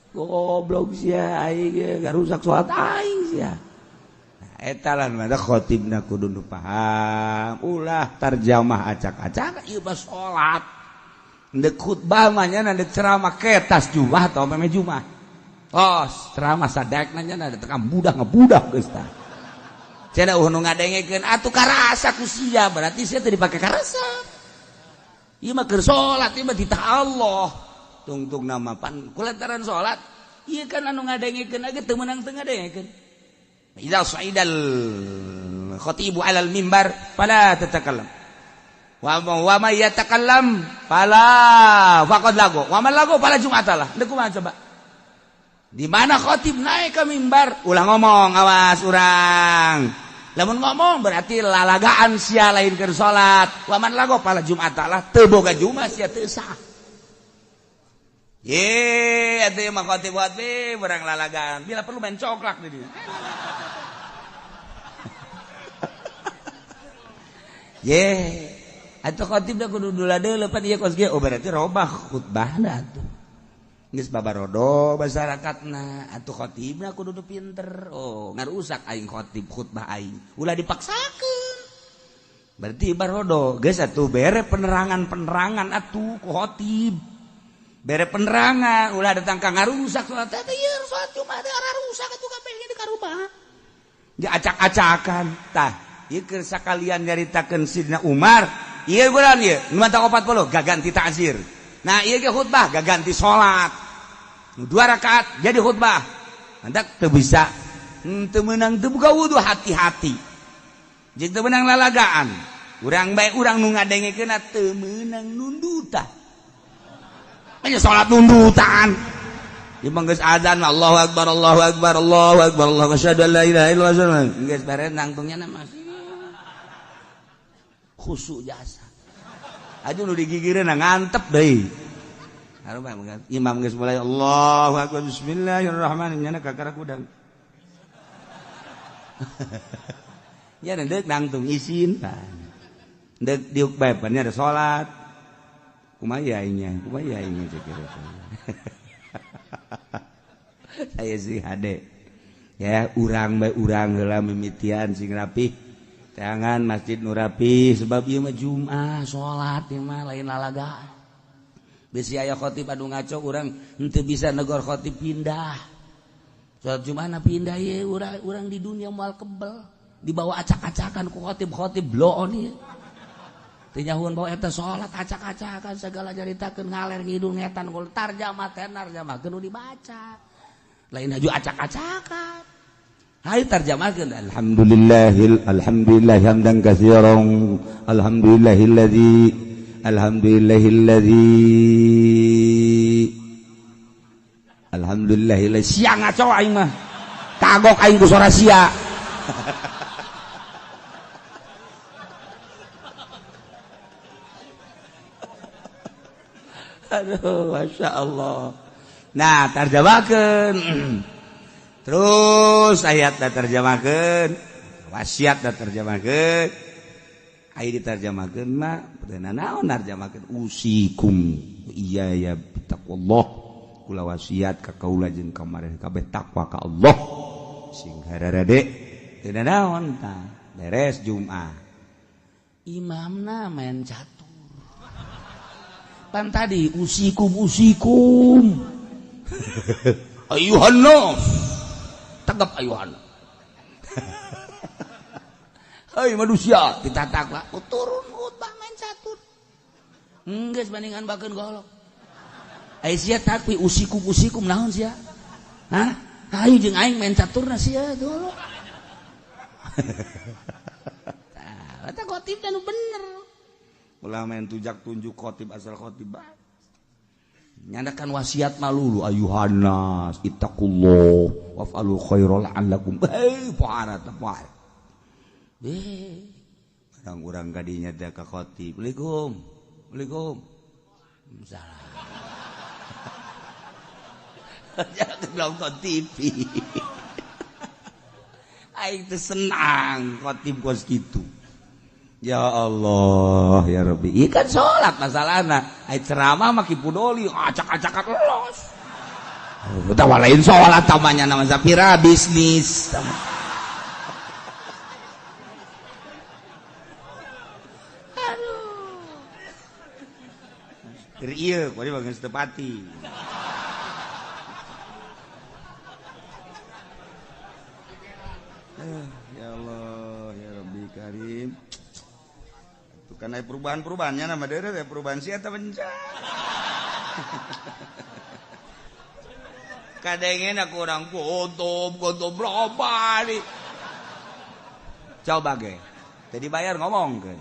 [SPEAKER 4] Goblok sia aing ge ngarusak salat aing sia. Nah eta lah nu khotibna kudu nu paham ulah tarjamah acak-acak ieu mah salat. Ndek khutbah mah nya ndek ceramah ketas Jumat atau meme Jumat. Oh, ceramah sadekna nya da tekan budak ngebudak geus tah. Cenah eueuh nu ngadengekeun atuh karasa ku sia berarti sia teu dipake karasa. Ieu mah keur salat ieu mah titah Allah. Tungtung nama pan kulantaran salat ieu kan anu ngadengekeun ge teu meunang teu ngadengekeun. Idza sa'idal khatibu 'alal mimbar fala tatakallam. Wa ma yatakallam fala faqad lago. Wa man lago fala jum'atalah. Deuk kumaha coba? Di mana khotib naik ke mimbar ulah ngomong awas urang. Lamun ngomong berarti lalagaan sia lain keur salat. Wa man lago fala jum'atalah teu boga jumat sia teu sah. Ye, atuh mah khotib khotib urang lalagaan. Bila perlu main coklak di dieu. Ye, atuh khotib da kudu dula deuleu pan ieu kos ge. Oh berarti robah khutbahna atuh. Geus babarodo masyarakatna atuh khotibna kudu nu pinter. Oh, ngarusak aing khotib khutbah aing. Ulah dipaksakeun. Berarti barodo geus atuh bere penerangan-penerangan atuh ku khotib. Bere penerangan ulah datang ka ngarusak salat teh ieu salat Jumat teh rusak atuh kabeh di karubah. Diacak-acakan tah.
[SPEAKER 3] Ieu keur sakalian nyaritakeun Sidna Umar. Ieu bulan ieu nu mata 40 gaganti ta'zir. Nah ieu ge khutbah gaganti salat. Nu 2 rakaat jadi khutbah. Mantak teu bisa teu meunang teu buka wudu hati-hati. Jeung teu meunang lalagaan. Urang bae urang nu ngadengekeunna teu meunang nundutan. Nya salat nundutan. Ieu mah geus azan Allahu akbar Allahu akbar Allahu akbar Allahu asyhadu an la ilaha illallah. Geus beres nangtungnya mah khusyuk jasa. Aduh nu digigireun ngantep deui. Harum imam geus mulai Allahu akbar bismillahirrahmanirrahim nya kakara kudang. Nya deuk nangtung isin. Deuk diuk bae pan nya ada salat. Kumaha nya, kumaha nya cek. Saya sih hade. Ya urang bae urang heula mimitian sing rapih. Jangan masjid nu rapi sebab ieu mah Jumat salat ieu mah lain lalagaan. Bisi aya khotib anu ngaco urang henteu bisa negor khotib pindah. Salat Jumat pindah ieu urang di dunia moal kebel dibawa acak-acakan ku khotib-khotib bloon ieu. Teu nyahueun bawa eta salat acak-acakan segala nyaritakeun ngaler ngidul ngetan gol tarjamah tenar tarjamahkeun nu dibaca. Lain haju acak-acakan. Hayu tarjamahkeun
[SPEAKER 4] alhamdulillahil alhamdulillah hamdan katsiran alhamdulillahilladzi alhamdulillahilladzi alhamdulillahilladzi
[SPEAKER 3] sia ngaco aing mah kagok aing ku sora sia. Aduh Masya Allah. Nah tarjamahkeun terus ayat da terjemahkeun wasiat da terjemahkeun aya diterjemahkeun mah teu naon narjemahkeun usikum iya ya taqwallah kula wasiat ka kaula jeung ka mareh kabeh takwa ka Allah sing hararade teu naon tah beres Jumat
[SPEAKER 5] imamna main catur pan tadi usikum usikum
[SPEAKER 3] ayuhan nas tegap ayuhan. Hei manusia ditatak lah turun khutbah main catur.
[SPEAKER 5] Geus bandingan bakeun golok. Ai sia takwi usikum usikum naon sia? Hah? Hayu jeung aing main caturna sia golok. Tah, eta khotib nu bener.
[SPEAKER 3] Ulah main tujak tunjuk khotib asal khotib bae.
[SPEAKER 5] Nyandakan wasiat malulu
[SPEAKER 3] ayuhan nas ittaqullah waf'alul khairal la'allakum hei pohara teh poe. Barang urang kadinya teh ka khotib. Assalamualaikum. Assalamualaikum.
[SPEAKER 5] Salah.
[SPEAKER 3] Jangan nonton TV. Aing teh senang khotib kos kitu. Ya Allah ya Rabbi. Ieu kan salat masalahna. Ai ceramah mah kipudoli acak-acakan los. Utawa lain salat tamanya nama sapira bisnis. Aduh. Keur ieu kuari bageus teu pati. Ya Allah ya Rabbi Karim. Karena perubahan-perubahannya nama dere ya perubahan sih atau bencana. Kadangnya aku orang gotob gotob berapa nih?
[SPEAKER 4] Coba ge, jadi bayar ngomong ke.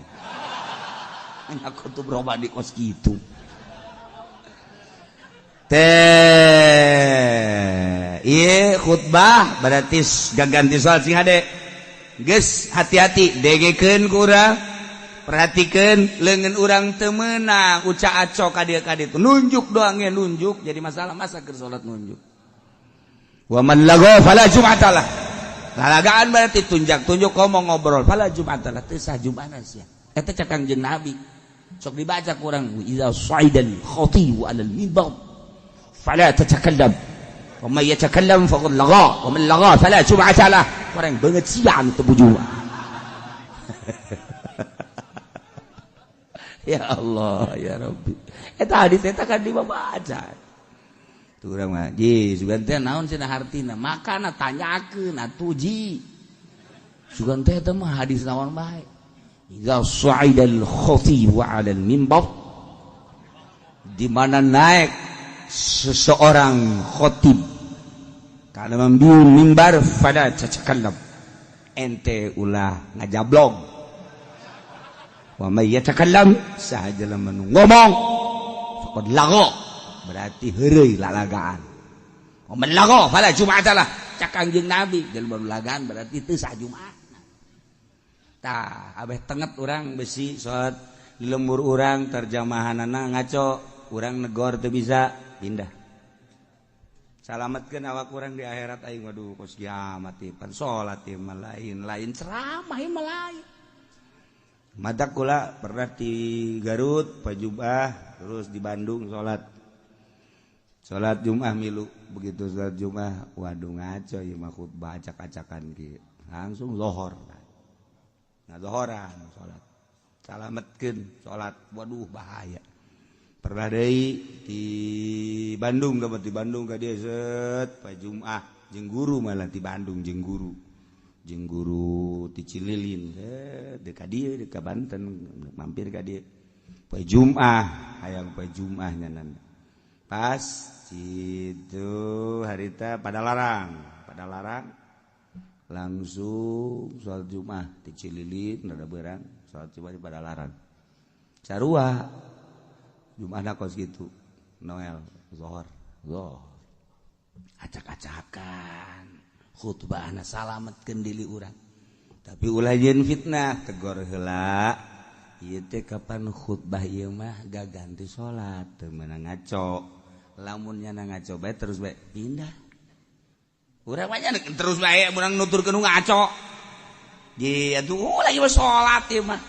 [SPEAKER 4] Aku tuh berubah di kos gitu. Teh, iya khutbah berarti gaganti soal sing hade. Geus hati-hati dengekeun ku urang. Perhatikan lengan urang temenang uca aco kadia kadia itu nunjuk doangnya nunjuk jadi masalah masa keur salat nunjuk. Wa man lago fala jum'atalah. Lalagaan berarti tunjak tunjuk ngomong ngobrol fala jum'atalah teu sah jum'ana sia. Eta cek Kangjeng Nabi. Sok dibaca ku urang idza sa'idal khatibu 'alal mimbar fala tatakallam. Wa man yatakallam faqad lagha wa man lagha fala jum'atalah. Urang beungeut sia anu teu bujuma. Ya Allah ya Rabbi. Eta hadis eta kan dibaca. Tuh urang mah ji sugan teh naon cenah hartina? Makana tanyakeun atuh ji.
[SPEAKER 5] Sugan teh eta mah hadis naon bae. Idza sa'idal khatib 'ala al-mimbar,
[SPEAKER 3] di mana naik seseorang khotib kana mambiun mimbar, fala tatakallam, ente ulah ngajablog. Wa may yatakallam, saha jelema nu ngomong, faqad lagha, berarti heureuy lalagaan. Wa man lagha fala jum'ata lah, cak Kangjeng Nabi, jelema nu lagaan berarti teu sah Jumat. Tah abeh tenget urang besi salat di lembur urang terjemahanana ngaco, urang negor teu bisa pindah. Salametkeun awak urang di akhirat aing. Waduh, kos kiamat ieu pan salat ieu mah lain, lain ceramah ieu mah lain. Matak kula pernah di Garut pajubah, terus di Bandung salat salat Jumat milu. Begitu salat Jumat, waduh, ngaco ieu mah khutbah acak-acakan kieu, langsung lohor. Nah, zohoran salat, salametkeun salat, waduh, bahaya. Pernah deui di Bandung, dapat di Bandung ka dieu set pa Jumat jeung guru, malah di Bandung jeung guru ti Cililin, set deuk ka dieu, deuk ka Banten, mampir ka dieu poe Jumat, hayang poe Jumat nyanan. Pas itu harita pada larang langsung sholat Jumat di Cililin, rada berang sholat Jumat di Padalarang, sarua Jumat kos gitu Noel zohor zohor
[SPEAKER 5] Acak-acakan khutbahna, salametkeun diri urang.
[SPEAKER 3] Tapi ulah jeung fitnah, tegor heula ieu teh. Kapan khutbah ieu mah gak ganti salat, teu meunang ngaco. Lamun nyana ngaco bae, terus bae pindah. Urang mah terus bae urang nuturkeun nu ngaco. Di atuh lagi mah salat ieu mah.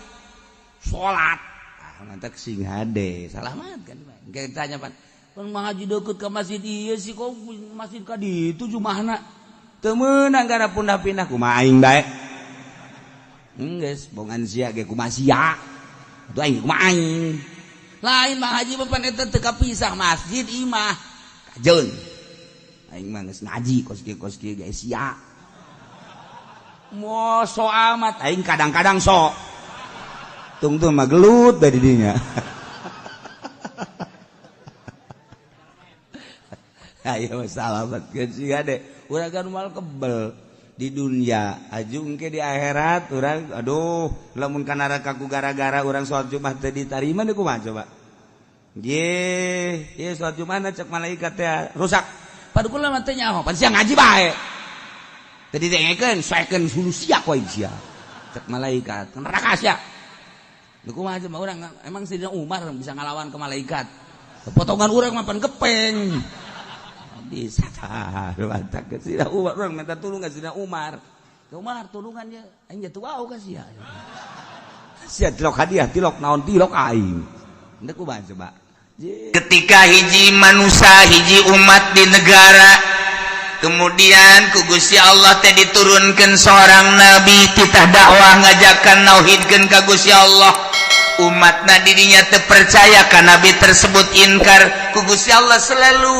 [SPEAKER 3] Salat. Ah, mantak sing hade,
[SPEAKER 5] salamat kan bae. Engke tanya pan, pan ngaji deukeut ka masjid ieu sih, kok masjid ka ditu jumahna.
[SPEAKER 3] Teu meunang gara pindah-pindah, kumaha aing bae. Geus, bongan sia ge kumaha sia. Atuh aing kumaha aing.
[SPEAKER 5] Lain Mang Haji mah pan eta teu kapisah masjid imah.
[SPEAKER 3] Kajeun. Aing mah geus ngaji kos kieu kos kieu ge sia. Mo so amat aing kadang-kadang sok. Tungtung mah gelut bae di dinya. Ayo salamat sia deh. Urang kan mal kebel di dunia aju engke di akhirat urang, aduh, lamun ka neraka ku gara-gara urang salat Jumat teu ditarima deui, kumaha coba? Ye, ye salat Jumat cek malaikat teh rusak.
[SPEAKER 5] Padu kula mah teu nyaho, pan sia ngaji bae.
[SPEAKER 3] Teu didengekeun, soekeun hulu sia ku aing sia. Cek malaikat,
[SPEAKER 5] neraka sia. Lha kumaha coba urang, emang Sayyidina Umar bisa ngalawan ke malaikat? Potongan urang mah pan gepeng.
[SPEAKER 3] Bisa tah, mantap ke Sayyidina Umar, urang minta tulung ka Sayyidina Umar.
[SPEAKER 5] Ke Umar tulungan nya, aing jatuh wau ka sia.
[SPEAKER 3] Sia tilok hadiah, tilok naon tilok aing. Henteu kumaha coba?
[SPEAKER 4] Ketika hiji manusia, hiji umat di negara, kemudian ku Gusti Allah teh diturunkan seorang nabi, titah dakwah ngajakan nauhidkeun ka Gusti Allah. Umatna dirinya terpercaya ka nabi tersebut, inkar, ku Gusti Allah selalu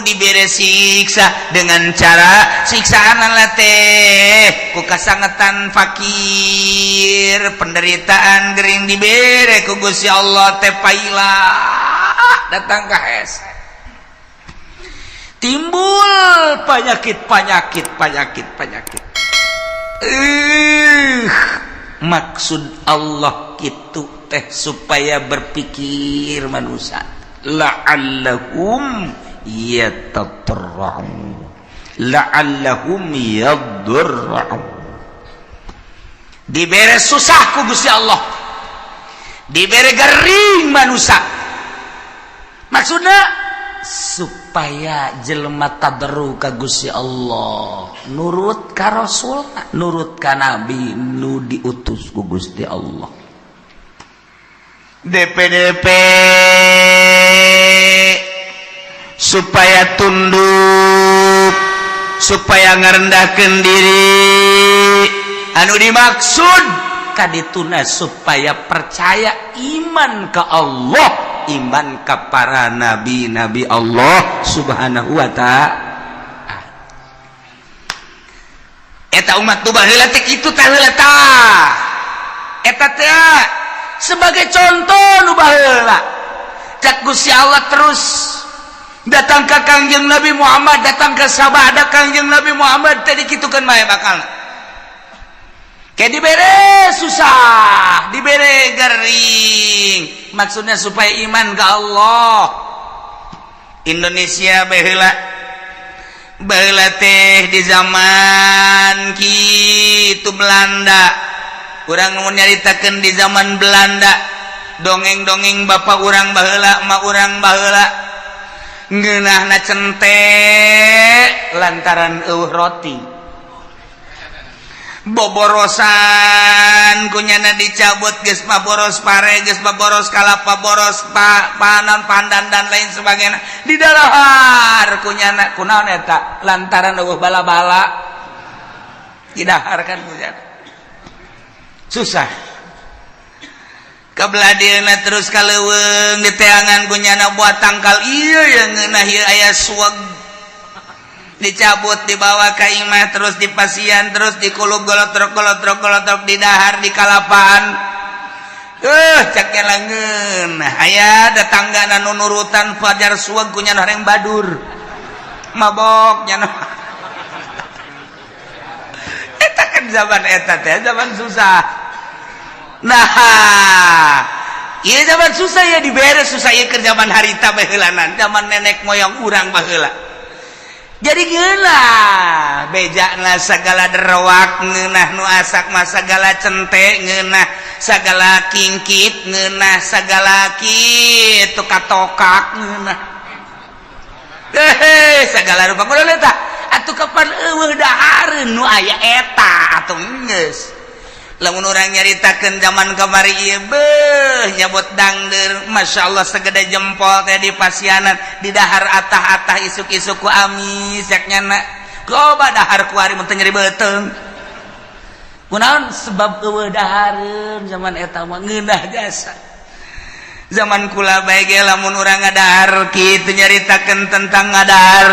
[SPEAKER 4] diberi siksa dengan cara siksaan teh ku kasangetan, fakir, penderitaan, gering dibere ku Gusti Allah teh paila datang ke hese, timbul penyakit penyakit penyakit penyakit. Maksud Allah gitu teh supaya berpikir manusia, la'allahum yatadarra'un, la'allahum yadurra'un. Dibere susah ku Gusti Allah, dibere gering manusia, maksudnya
[SPEAKER 5] supaya jelema tadarru ka Gusti Allah, nurut ka Rasul, nurut ka nabi nu diutus ku Gusti Allah.
[SPEAKER 4] DPDP supaya tunduk, supaya ngerendahkan diri, anu dimaksud
[SPEAKER 5] kadituna supaya percaya iman ke Allah,
[SPEAKER 4] iman ke para nabi-nabi Allah Subhanahu wa ta'ala.
[SPEAKER 3] Eta umat nu baheula teh kitu tah heula tah. Eta teh sebagai contoh nu baheula. Cak Gusti Allah terus datang ke Kangjeng Nabi Muhammad, datang ke sabada Kangjeng Nabi Muhammad tadi kitukeun bae bakal. Kayak dibere susah, dibere gering. Maksudnya supaya iman ke Allah. Indonesia baheula baheula teh di zaman kitu Belanda. Urang mau nyaritakeun di zaman Belanda. Dongeng-dongeng bapak urang baheula, emak urang baheula. Ngeunahna cente lantaran eueuh roti. Boborosan kunyana dicabut, geus mah boros pare, geus mah boros kalapa, boros panan pandan dan lain sebagainya di dalahar kunyana. Kunaon eta? Lantaran eueuh bala-bala didahar kan kunyana susah. Kebelah dieuna terus ka leuweung diteangan kunyana buat tangkal ieu yang ngeunah ieu aya suweg, dicabut, dibawa ke imah, terus dipasian, terus dikulub, golotrok golotrok golotrok, didahar di kalapaan. Cak langeun aya tetangga nu nurutan fajar suweg kunya horeng badur mabok nya. Eta kan zaman eta teh zaman susah. Nah, iya, zaman susah ya dibere susah ieu keur zaman harita baheulanan, zaman nenek moyang urang baheula. Jadi ngeunah bejana segala derwak, ngeunah nu asak mah segala cente ngeunah, segala kingkit ngeunah, segala kitu katokak ngeunah, eh segala rupa. Kudu eta atuh kapan eueuh dahareun nu aya eta atuh geus. Lamun urang nyaritakeun zaman kamari ieu, beuh, nyabot dangder, Masya Allah, segede jempol teh di pasianan, di dahar atah-atah isuk-isuk ku amis yak nyana. Loba dahar kuari mun teu nyeri beuteung. Kunaon? Sebab eueuh dahareun zaman eta mah ngeunah jasa. Zaman kula bae ge lamun urang ngadahar kitu, nyaritakeun tentang ngadahar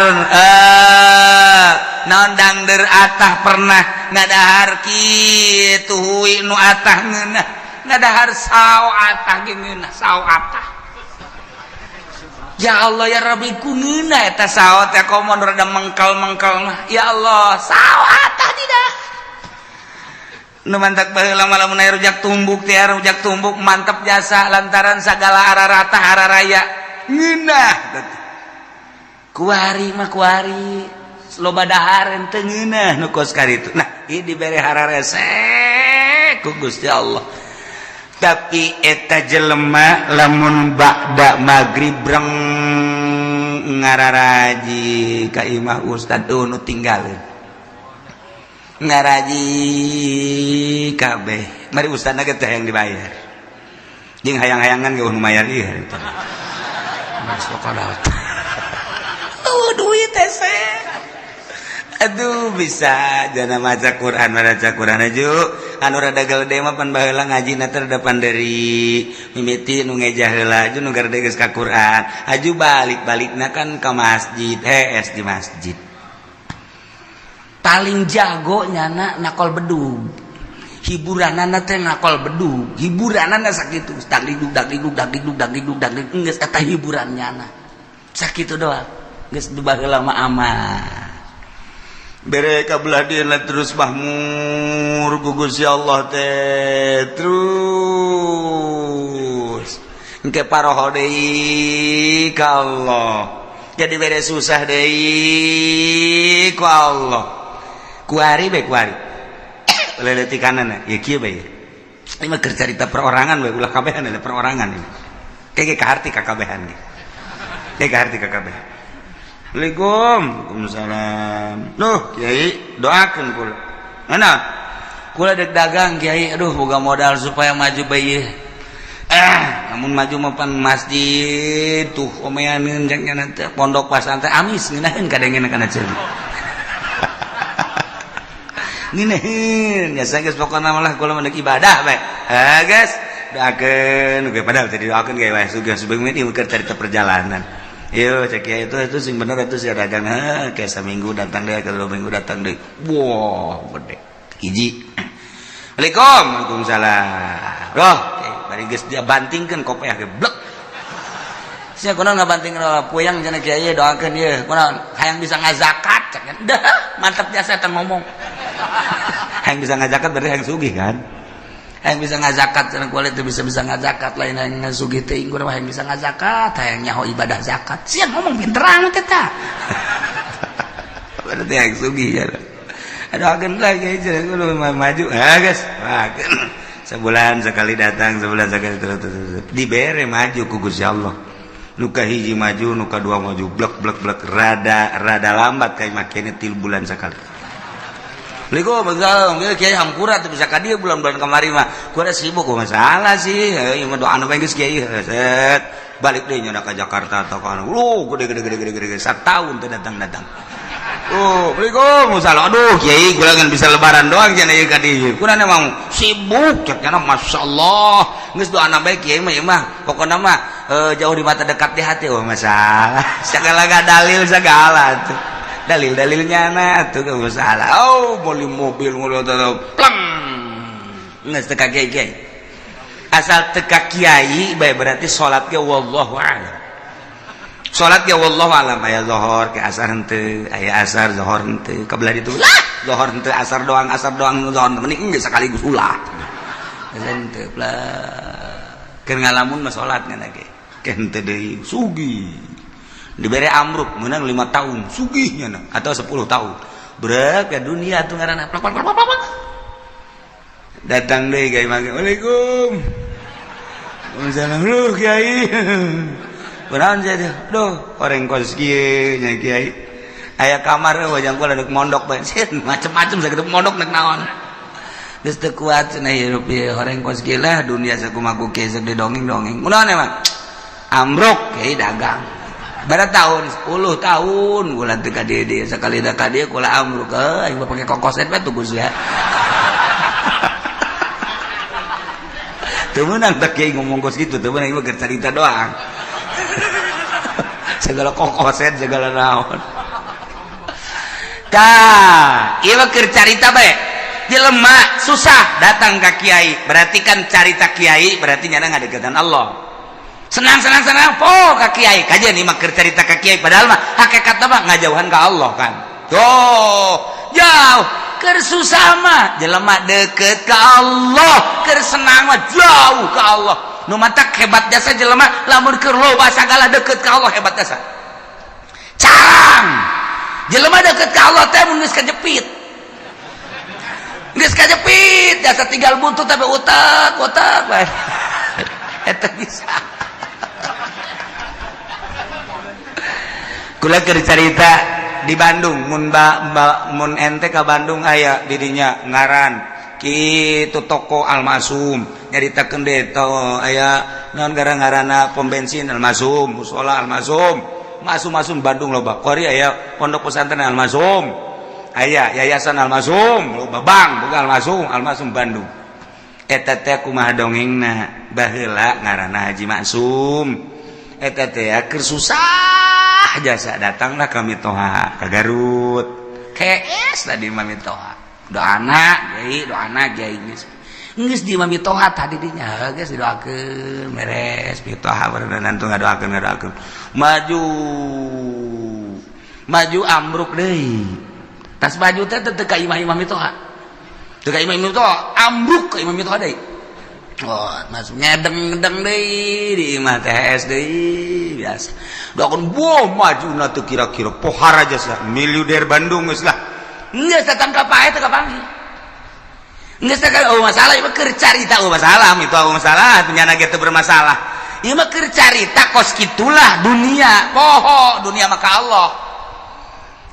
[SPEAKER 3] naon, dangder atah, pernah ngadahar kitu hui nu atah ngeunah, ngadahar sao atah ge ngeunah, sao atah. Ya Allah ya Rabbi, ku ngeunah eta sao teh, komo rada mengkal-mengkal mah. Ya Allah, sao atah tidak. Nu mantak baheula mah lamun aya rujak tumbuk teh, rujak tumbuk mantep jasa lantaran sagala ararata araraya ngeunah. Kuari mah kuari loba dahareun teu ngeunah nu kos karitu. Nah, ieu dibere hararese ku Gusti Allah. Tapi eta jelema lamun ba'da magrib breng ngararaji ka imah ustad nu tinggalin ngaraji kabeh. Mari ustadna ge teh yang dibayar jeung hayang-hayangan ge nu mayar ieu harita. Oh, duit teh. Aduh, bisa jana maca Quran, maca Quran aju anu rada gede mah pan baheula ngaji na teh rada panderi, mimiti nu ngejah heula aju nu garede geus ka Quran aju, balik-balikna kan ka masjid, hees di masjid. Paling jago nyana nakol bedug, hiburanana teh nakol bedug, hiburanana sakitu, dagdikduk dagdikduk dagdikduk dagdikduk dagdikduk, geus eta hiburan nyana sakitu doang. Geus baheula mah aman bere kabelah dieuna, terus mahmur ku Gusti Allah teh, terus engke paroho deui ka Allah, jadi bere susah deui ku Allah. Kuari bae, kuari leletikanana ya kieu bae. Ini mah keur carita perorangan bae, ulah kabehan, ada perorangan ini kayak kaharti ka kabehan ge, kayak kaharti ka kabehan. Assalamualaikum. Waalaikumsalam. Duh, Kiai, doakeun kula. Mana? Kula dek dagang, Kiai. Aduh, boga modal supaya maju bae. Eh, namun maju mah pan masjid tuh omeaneun cek nya teh pondok pasantren amis ngeunaheun kadengeun kana ceuli. Ngeunaheun ya geus pokona malah kula mah ibadah bae. Eh, guys, doakeun ge, padahal tadi doakeun ge wae sugan sebelum ini keur carita perjalanan.
[SPEAKER 4] Yo cek ya itu sing bener itu sih dagang kayak seminggu datang deh, kalau 2 minggu datang deh. Wah, gede. Hiji. Assalamualaikum. Waalaikumsalam. Loh, bari geus dia bantingkeun kopiah ge blek. Sia kunaon ngabantingkeun puyang cenah kiai doakeun ieu. Kunaon hayang bisa ngazakat cek. Dah, mantap jasa eta ngomong. Hayang bisa ngazakat berarti hayang sugih kan? Hayang bisa ngazakat cenah kulit teu bisa-bisa ngazakat lain hayang ngasugih teuing kudu hayang bisa ngazakat, hayang nyaho ibadah zakat. Sia ngomong pinter amat eta. Berarti hayang sugih ya. Aduh, lagi cenah kudu maju. Ah, guys. Wah, sebulan sekali datang, sebulan sekali terus, terus, terus. Dibere maju ku Gusti Allah. Nuka hiji maju, nuka dua maju, blek blek blek, rada rada lambat kayak makanya 3 bulan sekali. Assalamualaikum, kiai hampura tuh bisa ka dieu bulan-bulan kamari mah. Kuda sibuk masalah sih. Heuh mah doa anu geus kiai set. Balik deui nya ka Jakarta atau ka anu. Gede gede gede gede gede satahun teu datang-datang. Oh, Assalamualaikum, salah. Aduh, kiai kula ngan bisa lebaran doang cenah ieu ka dieu. Kuna emang sibuk cek nya masyaallah. Geus doana bae kiai mah ieu mah. Pokona mah jauh di mata dekat di hati. Oh, masalah. Segala dalil segala tuh. Dalil-dalilnya na tuh gak masalah. Oh, beli mobil mobil pleng. Geus teu ka kiai kiai. Asal teu ka kiai bae berarti salat ge wallahu a'lam. Salat ge wallahu alam, aya zuhur ke asar henteu, aya asar zuhur henteu, kabelah ditu lah zuhur henteu, asar doang, asar doang zuhur mending geus sekaligus ulah. Henteu lah. Keur ngalamun mah salat ngan ge. Ke henteu deui sugih. Dibere amruk menang 5 tahun sugihnya na, atau 10 tahun. Berat ke dunia tuh ngaranna plak plak plak plak. Datang deui ka imah. Waalaikum. Waalaikumsalam. Lu kiai. Kunaon sia teh? Duh, orang kos kieu nya kiai. Aya kamar wajang kula deuk mondok bae. Macem-macem sakitu mondok nek naon. Geus teu kuat cenah hirup ieu horeng kos kieu lah dunia sakumaha ku kieu sok didongeng-dongeng. Kunaon emang? Amruk kiai dagang. Bara tahun 10 tahun kula teu ka dieu dieu sakali da ka dieu kula amruk aing mah pake kokoset bae tuh ya. Teu meunang tak kiai ngomong kos kitu, teu meunang ieu mah carita doang. Segala kokoset segala naon. Tah, ieu mah keur carita bae. Jelema susah datang ka kiai, berarti kan carita kiai berarti nyana ngadeukeutan Allah. Senang senang senang po ka kiai, kajian ieu mah keur carita ka kiai padahal mah hakikatna mah ngajauhan ka Allah kan. Tuh, jauh. Keur susah mah jelema deket ka Allah, keur senang mah jauh ka Allah. Nu matak hebat jasa jelema lamun keur loba sagala deket ka Allah hebat jasa. Carang jelema deket ka Allah teh mun geus kajepit. Geus kajepit jasa tinggal buntut tapi utak utak bae. Eta bisa. Kula keur carita di Bandung mun mun ente ka Bandung aya didinya ngaran kitu toko Almasum nyaritakeun deui to aya naon gara-garana pom bensin Almasum, musola Almasum, masum-masum Bandung loba. Kori aya pondok pesantren Almasum, aya yayasan Almasum, loba bank boga Almasum, Almasum Bandung. Eta teh kumaha dongengna baheula ngaranna Haji Maksum. Eta teh keur susah jasa datanglah kami toha ka Garut. KS tadi mami toha. Doana kiai, doana kiai geus. Geus di mami toha tadi dinya geus didoakeun beres mitoha berenang tuh ngadoakeun ngadoakeun. Maju. Maju ambruk deui. Tas baju teh teu ka imah-imah mitoha. Teu ka imah-imah mitoha, ambruk ka imah mitoha deui. Oh, masuk ngedeng-ngedeng deui di imah THS deui biasa. Doakeun boh majuna teu kira-kira pohara jasa miliuder Bandung geus lah. Geus datang ka pae teu kapanggih. Geus teh oh masalah ieu mah keur carita oh masalah itu oh masalah nyana ge teu bermasalah. Ieu mah keur carita kos kitulah dunia poho dunia mah ka Allah.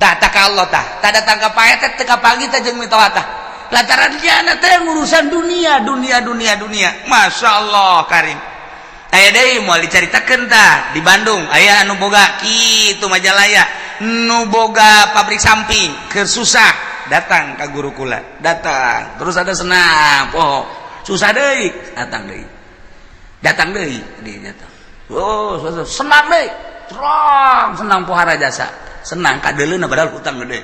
[SPEAKER 4] Tah tah ka Allah tah. Tah datang ka pae teh teu kapanggih teh jeung mitoha tah. Lantaran nyana teh ngurusan dunia dunia dunia dunia. Masya Allah karim. Aya deui moal dicaritakeun tah di Bandung aya anu boga kitu Majalaya nu boga pabrik samping keur susah datang ka guru kula datang terus ada senang poho susah deui datang deui di datang oh susah senang deui
[SPEAKER 3] Trong senang pohara jasa, senang kadeuleuna, padahal hutang gede,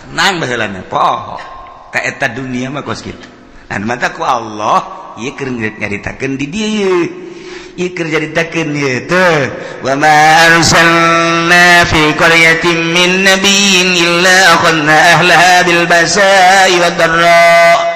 [SPEAKER 3] senang baheulana. Poho ka eta dunia mah kos kitu. Nah, mata ku Allah ieu keur nyaritakeun di dieu, ieu keur nyaritakeun ieu teh, wa ma arsalna fi qaryatin min nabiyyin illa akhadna ahlaha bil basa'i wad dharra.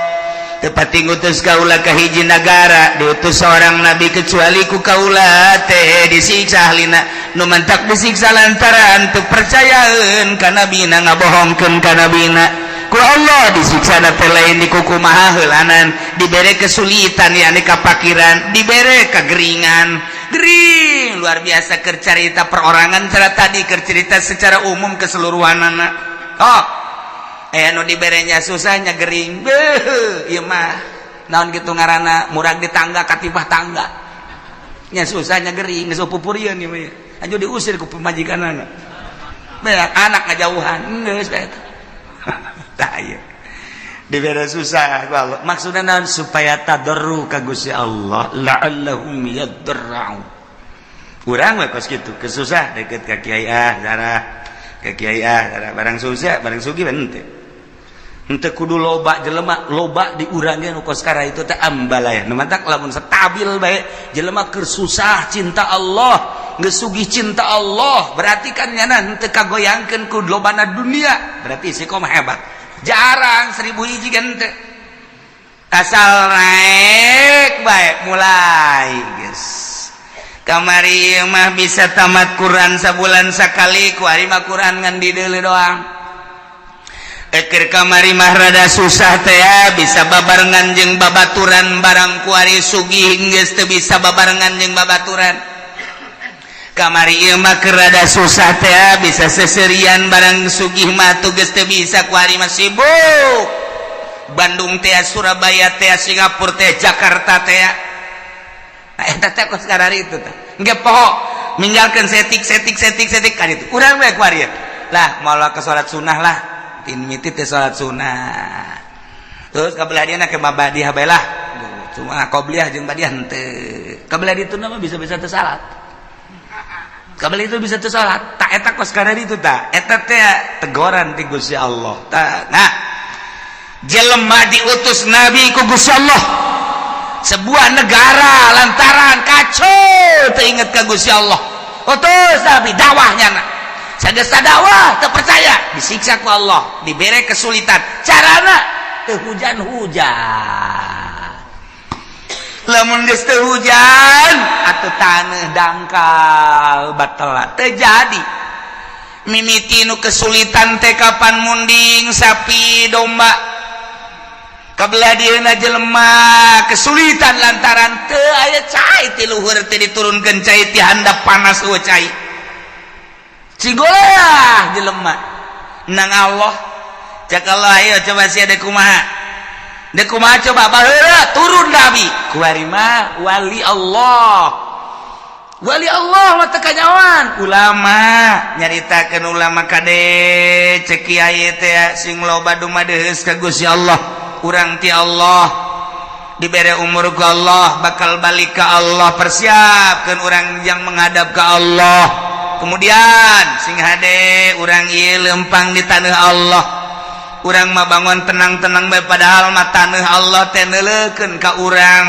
[SPEAKER 3] Tepati ngutus kaula ka hiji nagara, diutus seorang nabi, kecuali ku kaula teh disiksa ahlina. Nu mantak disiksa lantaran teu percayaeun ka nabina, ngabohongkeun ka nabina. Ku Allah disiksa teh lain dikukumaha heulanan, dibere kesulitan, yakni kapakiran, dibere kegeringan, gering luar biasa. Keur carita perorangan cara tadi, keur cerita secara umum keseluruhan anak. Oh, eh, nu diberenya susahnya gering. Beuh, ieu mah naon gitu ngaranna, murag di tangga katibah tangga nya, susahnya gering, geus pupurieun ieu mah. Aju diusir ku pamajikanana, beak anak ngajauhan, geus bae. Tah, ieu dibere susah ku Allah maksudna naon? Supaya tadarru ka Gusti Allah, la'allahum yadarra'un. Urang we kos kitu, kesusah deket ka kiai, ah darah ka kiai, ah darah. Barang susah, barang sugih henteu. Henteu kudu loba jelema, loba di urang ge nu kos kara itu teh ambalaya. Nu mantak lamun stabil bae jelema, keur susah cinta Allah, geus sugih cinta Allah, berarti kan nyana henteu kagoyangkeun ku lobana dunia, berarti istiqomah hebat. Jarang 1000 hiji kan teu. Asal naik bae mulai geus. Kamari mah bisa tamat Quran sabulan sakali, ku ari mah Quran ngan dideuleu doang. Eker kamari mah rada susah teh ya, bisa babarengan jeung babaturan, barang kuari sugih geus teu bisa babarengan jeung babaturan. Kamari ieu mah keur rada susah teh ya, bisa seserian, barang sugih mah tuh geus teu bisa. Kuari mah sibuk Bandung teh, Surabaya teh, Singapura teh, Jakarta teh. Nah, eta teh kos karari itu teh engke poho, ninggalkeun setik setik setik setik kan itu. Urang we kuari lah malah ke salat sunnah lah, tin miti teh salat sunnah, terus kabelah dia ke mabadiah bae lah, cuma qobliyah jeung badiah henteu. Kabelah ditu mah bisa-bisa teu salat, kabelah itu bisa teu salat. Tak eta kos karari itu, tak eta teh tegoran ti Gusti Allah. Ta, nah, jelema diutus nabi ku Gusti Allah sebuah negara lantaran kacau, teu inget ka Gusti Allah. Utus nabi dakwahnya. Nah, sageus dakwah teu percaya, disiksa ku Allah, dibere kesulitan, carana teu hujan-hujan. Lamun geus teu hujan atuh taneuh dangkal batal teu jadi. Mimiti nu kesulitan teh kapan munding sapi domba. Kabelah dieuna jelema kesulitan lantaran teu aya cai ti luhur, teh diturunkeun cai ti handap, panas eueuh cai. Cigoleah jelema nang Allah. Cek Allah, ayo coba sia dek kumaha, dek kumaha coba. Baheula turun nabi, kuari mah wali Allah, wali Allah mah teu kanyawan ulama nyaritakeun. Ulama kade, cek kiai teh, sing loba dumadeus ka Gusti Allah. Urang ti Allah dibere umur ku Allah, bakal balik ke Allah, persiapkan orang yang menghadap ke Allah. Kemudian sing hade urang ieu lempang di tanah Allah. Urang mah bangun tenang-tenang bae, padahal mah tanah Allah teh neuleukeun ka urang,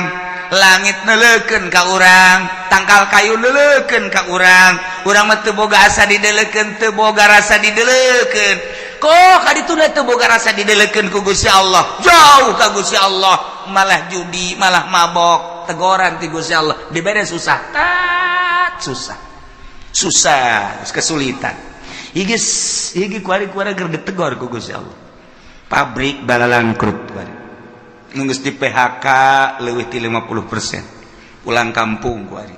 [SPEAKER 3] langit neuleukeun ka urang, tangkal kayu neuleukeun ka urang. Urang mah teu boga asa dideleukeun, teu boga rasa dideleukeun. Kok kaditu teu boga rasa dideleukeun ku Gusti Allah, jauh ka Gusti Allah, malah judi, malah mabok. Tegoran ti Gusti Allah, dibere susah, tat susah, susah, kesulitan. Iki iki kuari-kuari keur ditegor ku Gusti Allah. Pabrik balalangkrut kuari, nu geus di PHK leuwih ti 50% pulang kampung kuari.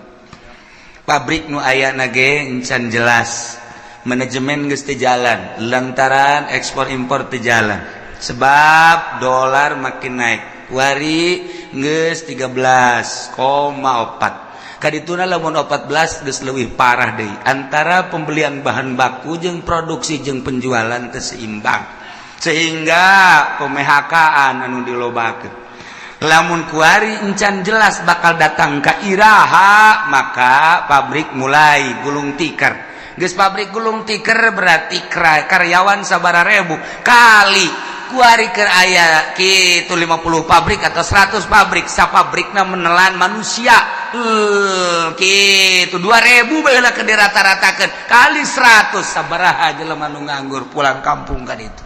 [SPEAKER 3] Pabrik nu aya ge encan jelas, manajemen geus teu jalan lantaran ekspor impor teu jalan sebab dolar makin naik. Kuari geus 13,4. Kadituna lamun 14 geus leuwih parah deui, antara pembelian bahan baku jeung produksi jeung penjualan teu seimbang, sehingga pemhkaan anu dilobakeun. Lamun kuari encan jelas bakal datang ka iraha, maka pabrik mulai gulung tikar. Geus pabrik gulung tikar berarti karyawan sabara rebu kali kuari keur aya kitu 50 pabrik atau 100 pabrik, sapabrikna menelan manusia kitu 2000 bae lah keur dirata-ratakeun kali 100, sabaraha jelema nu nganggur pulang kampung kan itu.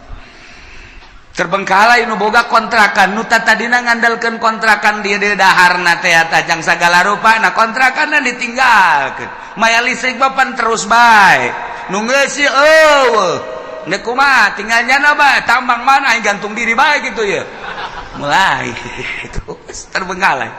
[SPEAKER 3] Terbengkalai nu boga kontrakan, nu tadina ngandalkeun kontrakan dia dia daharna teh tajang sagala rupa. Nah, kontrakanna ditinggalkeun, maya listrik bapan terus bae nu ngeusi eueuh. Nek kumaha tinggal nyana bae, tambang mana aing gantung diri bae gitu ya. Mulai terus terbengkalai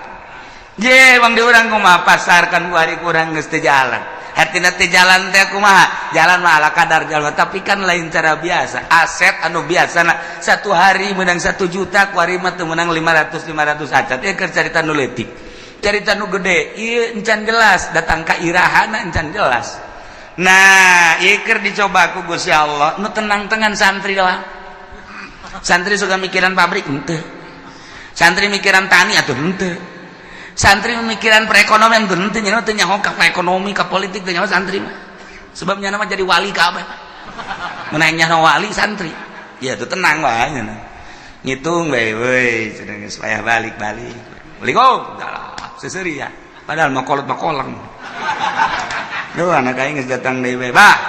[SPEAKER 3] je bang di urang kumaha pasar kan kuari kurang geus teu jalan. Hartina teh jalan teh kumaha, jalan mah ala kadar jalan, tapi kan lain cara biasa. Aset anu biasa nah, satu hari menang 1 juta, kuari mah teu menang 500 500 acan. Ieu keur carita nu leutik, carita nu gede ieu encan jelas datang ka irahana, encan jelas. Nah, ieu keur dicoba ku Gusti Allah. Nu tenang-tenang santri doang. Santri suka mikiran pabrik henteu, santri mikiran tani atuh henteu, santri memikiran perekonomian tuh henteu. Nya teu nyaho ka ekonomi, ka politik teu nyaho santri mah, sebab nya mah jadi wali kabeh. Mun aing nyaho wali santri ya tuh tenang wae nya, ngitung bae we cenah geus payah balik-balik. Assalamualaikum, seseuri ya, padahal mah kolot mah koleng. Duh, anak aing geus datang deui bae, bah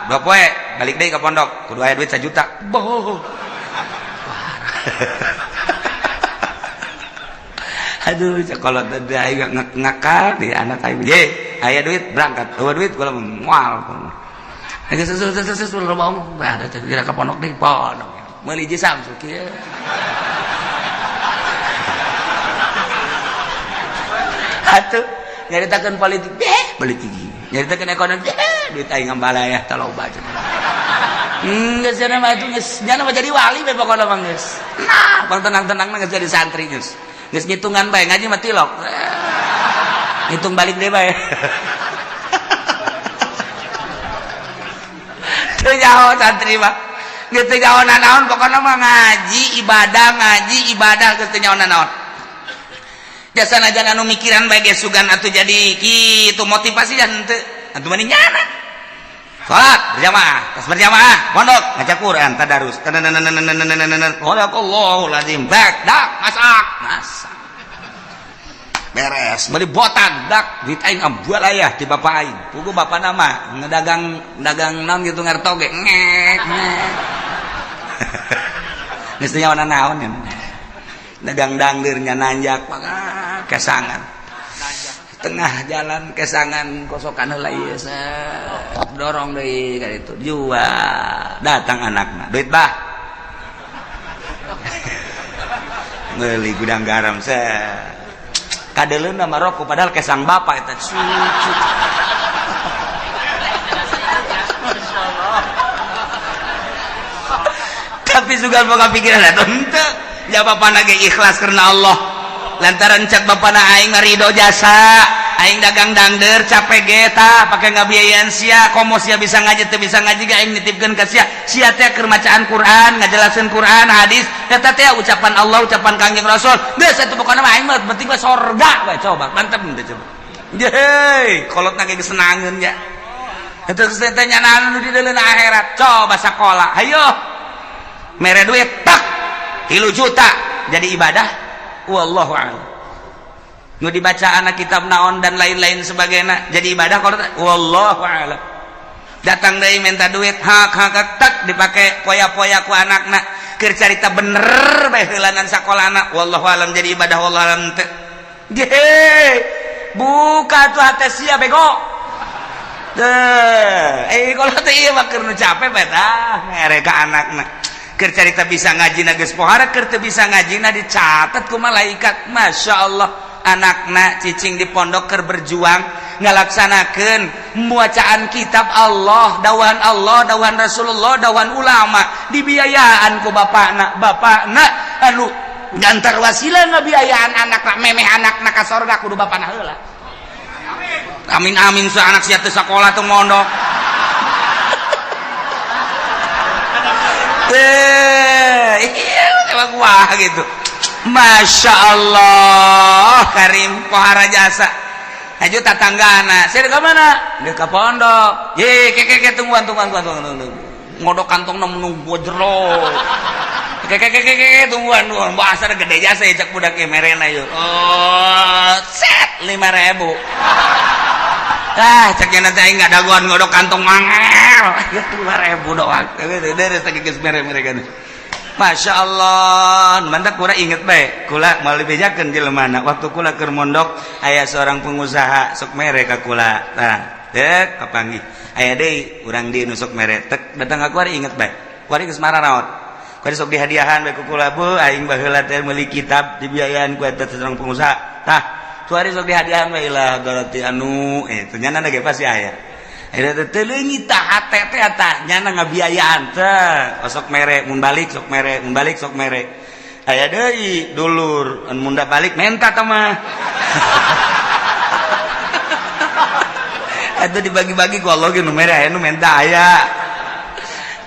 [SPEAKER 3] 2 poe balik deui ka pondok kudu aya duit 1 juta. Boh, aduh, kalau tadi aing ngakal di anak aing, ye aya duit berangkat, eueuh duit kula moal. Geus susul susul susul loba omong, ada teh kira ka pondok deui, pondok meuli hiji Samsu kieu. Atuh nyaritakeun politik deh, politik nyaritakeun ekonomi deh, duit aing ngambalayah taloba cenah. Geus cenah mah atuh geus nyana mah jadi wali we pokona mah geus. Nah, bang tenang-tenang mah geus jadi santri geus. Geus ngitungan bae, ngaji mah tilok. Ngitung balik deui bae. Teu nyaho santri mah. Geus teu nyaho nanaon pokona mah ngaji ibadah, ngaji ibadah, geus teu nyaho nanaon. Jasa najan anu mikiran bae ge sugan atuh jadi kitu motivasi dan henteu. Atuh mending nyana. Salat berjamaah, tas berjamaah, pondok ngaca Quran, tadarus. Sadaqallahul azim. Bak, dak, masak, masak. Beres, beli botan, dak, duit aing ambual ayah ti bapak aing. Pugu bapak nama ngedagang dagang naon gitu ngerto ge. Ngek, ngek. Geus teu nyaho naon ya. Dagang dangdirnya nanjak kesangan. Tengah jalan kesangan kosokan heula ieu dorong deui ka ditu jual, datang anakna duit bah meuli gudang garam kadeleuna mah rokok padahal kesang bapak eta cucu. Tapi sugan boga pikiran eta henteu ya bapana ge ikhlas karena Allah, lantaran cek bapana aing ngarido jasa aing dagang dangder capek ge tah pake ngabiayaan sia, komo sia bisa ngaji teu bisa ngaji ge aing nitipkeun ka sia, sia teh keur macaan Quran ngajelaseun Quran hadis eta teh ucapan Allah ucapan Kangjeng Rasul geus atuh pokona mah aing mah penting mah sorga we. Coba mantep teh coba ye kolotna ge senangeun nya eta geus teh nyanaan nu di deuleuna akhirat. Coba sakola hayo mere duit tak 3 juta jadi ibadah wallahu a'lam. Nu dibaca anak kitab naon dan lain-lain sebagainya jadi ibadah kalau wallahu a'lam. Datang deui minta duit hak hak tak dipake poya-poya ku anakna keur carita bener bae heulanan sakolana wallahu a'lam jadi ibadah wallahu a'lam teu. Ge buka tuh hate sia bego. Deh, kalau teh ieu mah keur nu capek bae tah mere ka anakna. Keur carita bisa ngaji na geus pohara, keur teu bisa ngaji na dicatat ku malaikat. Masya Allah, anakna cicing di pondok keur berjuang ngalaksanakeun bacaan kitab Allah, dawahan Allah, dawahan Rasulullah, dawahan ulama, dibiayaan ku bapakna. Bapakna anu gantar wasilah ngabiayaan anakna, memeh anakna ka sorga kudu bapakna heula. Amin amin sa anak sia teu sakola teu mondok. Iya, emang wah gitu. Masya Allah Karim pohara jasa. Haju tatanggana, saya ke mana? Dia ke pondok. Ye, ke ke ke tungguan tungguan tungguan tungguan tungguan. Ngodok kantong nunggu jero. Ke ke ke ke ke tungguan tungguan. Bahasa gede jasa ya cek budak merena yuk. Oh, set 5.000. Ah, ceknya nanti aing nggak dagoan ngodok kantong mangel. Ya 5.000 doang. Dari segi geus mere-mere kan. Masya Allah, mantap kula inget bae. Kula mau dibejakeun jelema waktu kula keur mondok aya seorang pengusaha sok mere ka kula. Tah, dek kapanggih. Aya deui urang di nu sok mere. Tek datang ka kuari inget bae. Kuari geus mararaot. Kuari sok dihadiahan bae ku kula, bu aing baheula teh meuli kitab dibiayaan ku eta seorang pengusaha. Tah, kuari sok dihadiahan bae lah doroti anu ternyata ge pasti aya. Nyana ngabiayaan teh sok mere mun balik sok mere mun balik sok mere aya deui dulur mun balik menta teh mah eta dibagi-bagi ku Allah ge nu mere aya nu menta aya.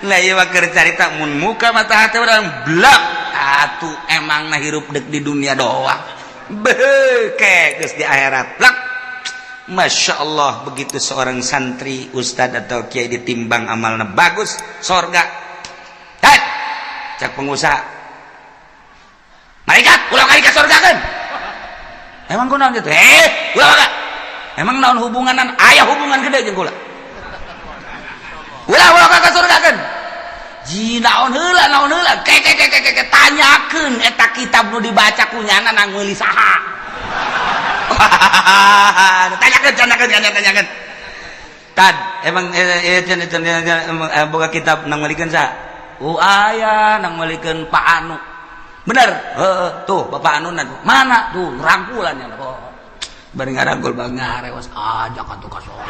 [SPEAKER 3] Nah ieu mah keur carita mun muka mata hate urang blak atuh emangna hirup deuk di dunia doang beuh ke geus di akhirat blak. Masya Allah, begitu seorang santri, ustad atau kiai ditimbang amalnya bagus, sorga. Hei, cak pengusaha, malaikat, ulah kali ke sorga kan? Emang kunaon gitu? Eh, ulah kak. Emang naon hubunganan? Aya hubungan gede jeung kula. Ulah ulah ka sorga kan? Ji naon heula, naon heula? Ke ke ke ke tanyakeun eta kitab nu dibaca ku nyana nang meuli saha. Tanyakan, tanyakan, tanyakan. Tad, emang boga kitab nang melikeun sa? Oh aya nang melikeun Pak Anu. Bener? Heeh, tuh Bapak Anu mana? Tuh rangkulan ya. Oh. Bari ngarangkul bang ngarewas ajak atuh ka sono.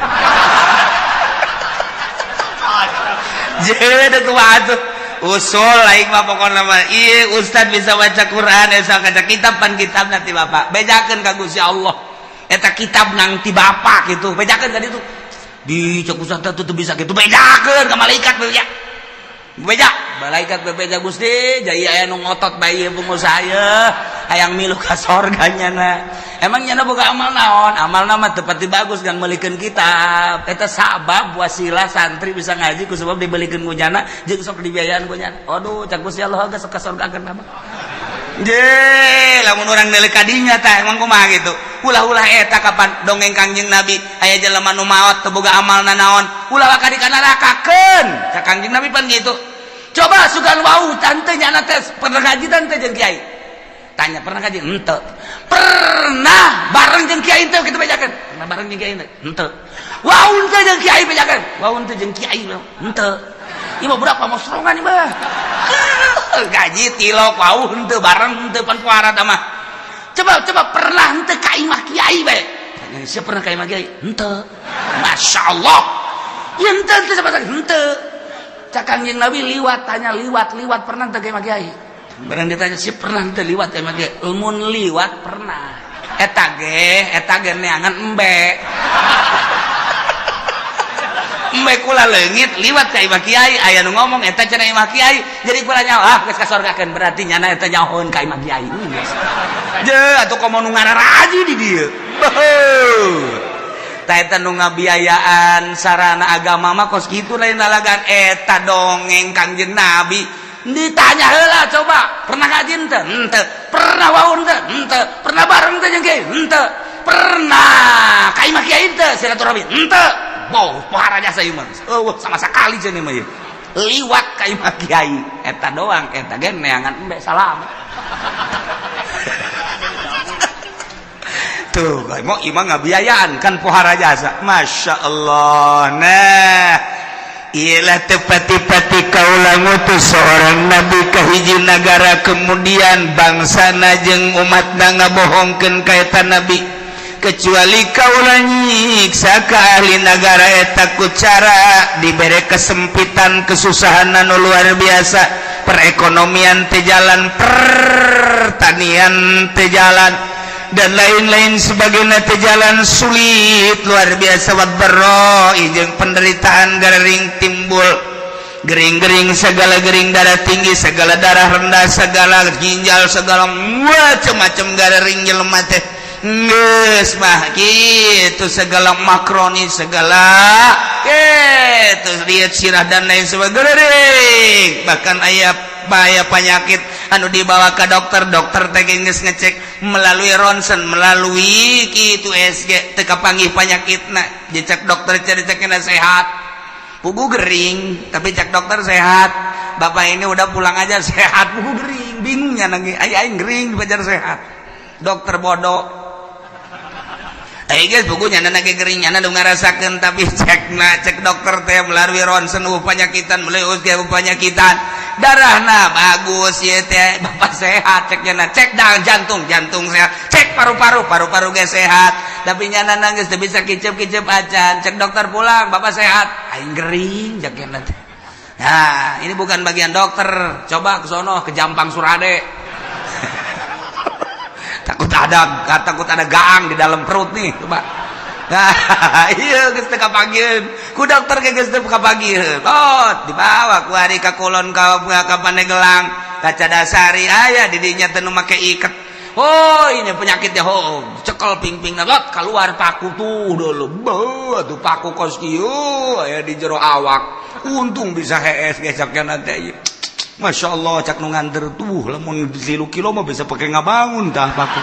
[SPEAKER 3] Jeung kumaha atuh? Usul aing mah pokona mah ieu ustad bisa baca Quran esa kaca kitab pan kitab nanti bapak bejakeun ka Gusti Allah eta kitab nang ti bapak gitu bejakeun ka ditu di cek ustad teh teu bisa kitu bejakeun ka malaikat beja beja malaikat bebeja Gusti jaya aya nu ngotot bae ieu pengusaha ye hayang milu ka sorga nyana emang nyana boga amal naon amalna mah teu pati bagus kan meulikeun kitab eta sabab wasilah santri bisa ngaji ku sebab dibelikeun ku nyana jeung sok dibiayaan ku nyana aduh cak Gusti Allah geus ka sorgakeun mah je lamun urang neuleuh ka dinya tah emang kumaha gitu ulah-ulah eta kapan dongeng Kangjeng Nabi aya jelema nu maot teu boga amalna naon ulah ka di nerakakeun cak Kangjeng Nabi pan gitu. Coba sugan wau tante nyana teh pernah ngaji tante jeung kiai tanya pernah ngaji henteu pernah bareng jeung kiai teu kitu bejakeun pernah bareng jeung kiai henteu wau henteu jeung kiai bejakeun wau henteu jeung kiai henteu ieu mah budak pamosrongan ieu mah gaji tilok wau henteu bareng henteu pan puara tah mah coba coba pernah henteu ka imah kiai bae tanya siapa pernah ka imah kiai henteu masyaallah ieu henteu henteu coba henteu cak Kangjeng Nabi liwat tanya liwat liwat pernah teu ka imah kiai barang ditanya si pernah teu liwat ka imah kiai mun liwat pernah eta ge neangan embe embe kula leungit liwat ka imah kiai aya nu ngomong eta cenah imah kiai jadi kula nyaho ah geus kasorgakeun berarti nyana eta nyahoeun ka imah kiai je atuh komo nu ngararaji di dieu tah eta nu ngabiayaan sarana agama mah kos kitu lain lalagan eta dongeng Kangjeng Nabi ditanya heula coba pernah ngaji henteu henteu pernah wau henteu henteu pernah bareng teh jeung kiai henteu pernah ka imah kiai henteu silaturahmi henteu bau pohara jasa ieu mah eueuh sama sakali cenah mah ieu liwat ka imah kiai eta doang eta ge neangan embe salam tuh mau imah ngabiayaan kan pohara jasa Masya Allah. Nah ialah tepati-pati kaula ngutus seorang nabi ka hiji nagara kemudian bangsana jeung umatna ngabohongkeun ka eta nabi kecuali kaula nyiksa ka ahli nagara eta ku cara dibere kesempitan kesusahan anu luar biasa perekonomian teu jalan pertanian teu jalan dan lain-lain sebagainya teu jalan sulit luar biasa wadbarro jeung penderitaan garing timbul. Gering-gering segala, gering darah tinggi segala, darah rendah segala, ginjal segala, macem-macem gering jelema teh. Geus mah gitu, segala makroni segala gitu, lihat sirah dan lain sebagainya. Bahkan aya bahaya penyakit anu dibawa ke dokter, dokter teh geus ngecek melalui rontgen, melalui gitu USG, teu kapanggih penyakitna. Dicek dokter, cari cekna sehat, pugu gering, tapi cek dokter sehat. "Bapak ini udah pulang aja, sehat." Pugu gering, bingungnya nangis ay aing gering dipajar sehat. Dokter bodoh. Eh guys, bukunya nyana gering, nyana nu ngarasakeun, tapi cek na cek dokter teh melalui rontgen penyakitan, melalui USG penyakitan, darahna bagus ya teh, "Bapak sehat," cek nyana. Cek dah jantung, jantung sehat. Cek paru-paru, paru-paru ge sehat, tapi nyana nangis teu bisa kicep-kicep acan. Cek dokter, "Pulang, bapak sehat." Aing gering, cek nyana teh. Nah, ini bukan bagian dokter. Coba ke sono, ke Jampang Surade, takut ada gaang di dalam perut nih, coba. Nah, iya, geus teu kapanggieun ku dokter ge, geus teu kapanggieun. Oh, dibawa ku ari ka kulon, ka Pandeglang, ka Cadasari, aya di dinya teh nu make iket. Oh, ini penyakitnya. Oh, cekel pingping lot, keluar paku tuh dulu. Beuh, tuh paku kos kieu aya di jero awak. Untung bisa hees ge cak nanti. Masya Allah, cak nu nganter tuh, lamun 3 kilo mah bisa pakai ngabangun tah paku.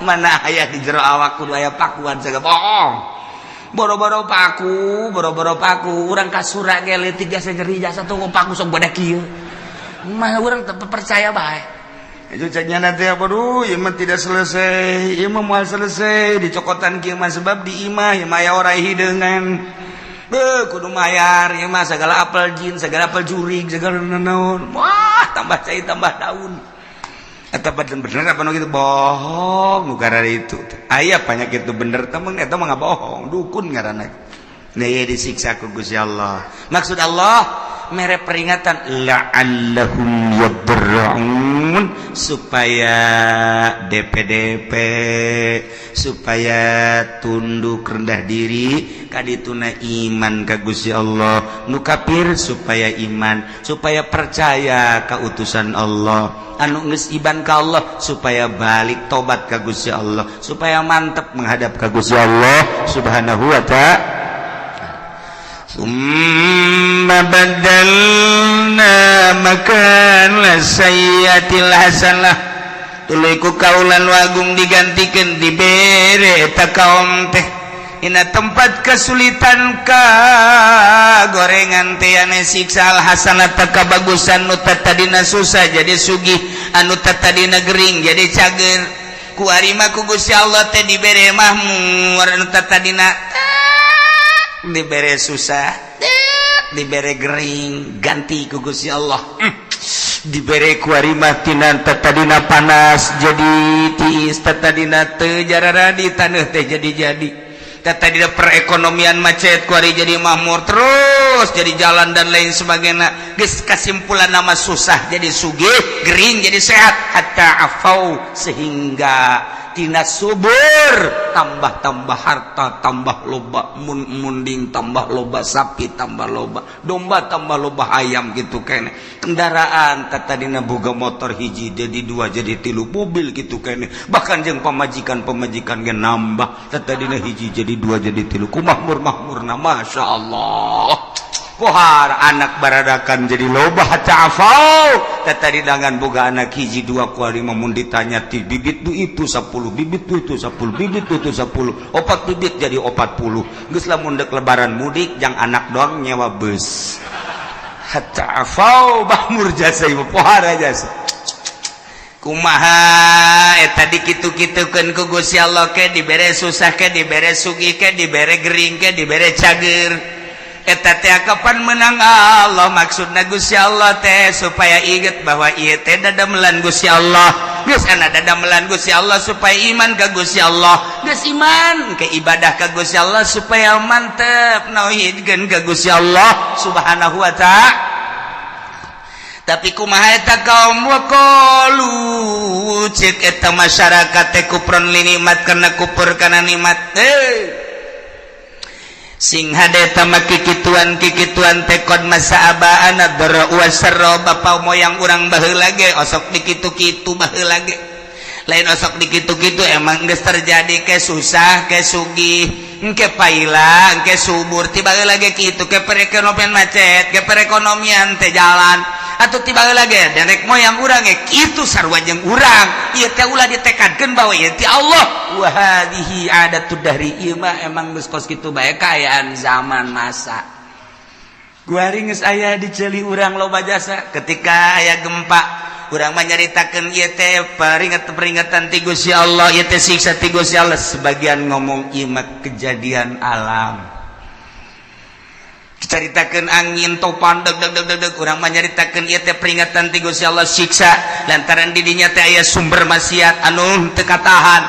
[SPEAKER 3] Mana aya di jero awak kudu aya pakuan segala, bohong. Boro-boro paku, boro-boro paku, urang kasura ge leutik jasa nyeri jasa tuh paku sok badak kieu. Mah urang teu percaya bae. Itu ceknya nanti apa, duh, ieu mah tidak selesai, ieu mah moal selesai dicokotan kieu mah, sebab di imah ieu mah aya orai hideungan. Beuh, kudu mayar ieu mah segala, apel jin segala, apel jurig segala, naon. Wah, tambah cai tambah daun. Eta bener apa nu gitu, bohong nu itu. Aya penyakit itu bener temen, eta mah bohong, dukun ngaranna. Nah, ieu disiksa ku Gusti Allah. Maksud Allah mere peringatan la'allahum yadarra'un, supaya DPDP, supaya tunduk rendah diri kadituna iman ka Gusti Allah. Nu kafir supaya iman, supaya percaya ka utusan Allah. Anu geus iman ka Allah supaya balik tobat ka Gusti Allah, supaya mantep menghadap ka Gusti Allah Subhanahu wa Ta'ala. ثم بدلنا مكان السيئة الحسنة. Tuluy ku kaula nu agung digantikan, dibere eta kaum teh dina tempat kesulitan ka gorengan teh ane siksa, al hasanata kabagusan. Nu tadina susah jadi sugih, anu tadina gering jadi cager. Ku arima ku Gusti Allah teh dibere mahmur. Anu tadina dibere susah, dibere gering, ganti ku Gusti Allah. Dibere ku arima tina tadina panas jadi tiis, tadina teu jararadi taneuh teh jadi tadina perekonomian macet, ku ari jadi makmur terus, jadi jalan dan lain sebagainya. Geus kasimpulan nama susah jadi sugih, gering jadi sehat, hatta afau, sehingga tina subur tambah-tambah, harta tambah loba, mun munding tambah loba, sapi tambah loba, domba tambah loba, ayam gitu kene, kendaraan tadina boga motor hiji jadi dua, jadi tilu, mobil gitu kene. Bahkan jeung pamajikan, pamajikan ge nambah, tadina hiji jadi dua, jadi tilu. Ku makmur makmurna, Masya Allah. Pohar anak baradakan jadi loba, hatta afau. Tadi dengan boga anak hiji dua, kuali mun ditanya ti bibit du itu 10 bibit, du itu 10 bibit, du itu 10, opat bibit jadi 40. Geus lamun dek lebaran mudik jang anak doang nyewa bus. Hatta afau, makmur jasa ieu, pohara jasa. Kumaha eta dikitu-kitukeun ku Gusti Allah ke, dibere susah ke, dibere sugih ke, dibere gering ke, dibere cager, eta teh kapan menang Allah. Maksudna Gusti Allah teh supaya inget bahwa ieu teh dadamelan Gusti Allah. Geus ana dadamelan Gusti Allah supaya iman ka Gusti Allah. Geus iman ke ibadah ka Gusti Allah, supaya mantep nauhidkeun ka Gusti Allah Subhanahu wa Ta'ala. Tapi kumaha eta kaum? Waqalu, cek eta masyarakat teh, kufron li nikmat, karena kufur kana nikmat. Eh, Sing hade tama kikituan kikituan teh qad massa aba'ana dharra wasarra, bapa moyang urang baheula ge osok dikitu-kitu baheula ge. Lain osok dikitu-kitu, emang geus terjadi, ke susah ke sugih, engke paila engke subur, tiba lagi kitu. Ke perekonomian macet, ke perekonomian teh jalan atau tiba lagi nenek moyang urang ge kitu, sarua jeung urang. Ieu teh ulah ditekadkeun bahwa ieu ti Allah. Wa hadhihi adatud dahri, ieu mah emang geus kos kitu bae kaayaan zaman masa. Kuari geus aya di ceuli urang loba jasa. Ketika aya gempa, urang menyaritakeun ieu teh peringatan-peringatan ti Gusti Allah, ieu teh siksa ti Gusti Allah. Sebagian ngomong ieu mah kejadian alam. Caritakeun angin topan deg deg deg deg deg, urang menyaritakeun ieu teh peringatan ti Gusti Allah, siksa lantaran di dinya teh aya sumber maksiat anu teu katahan,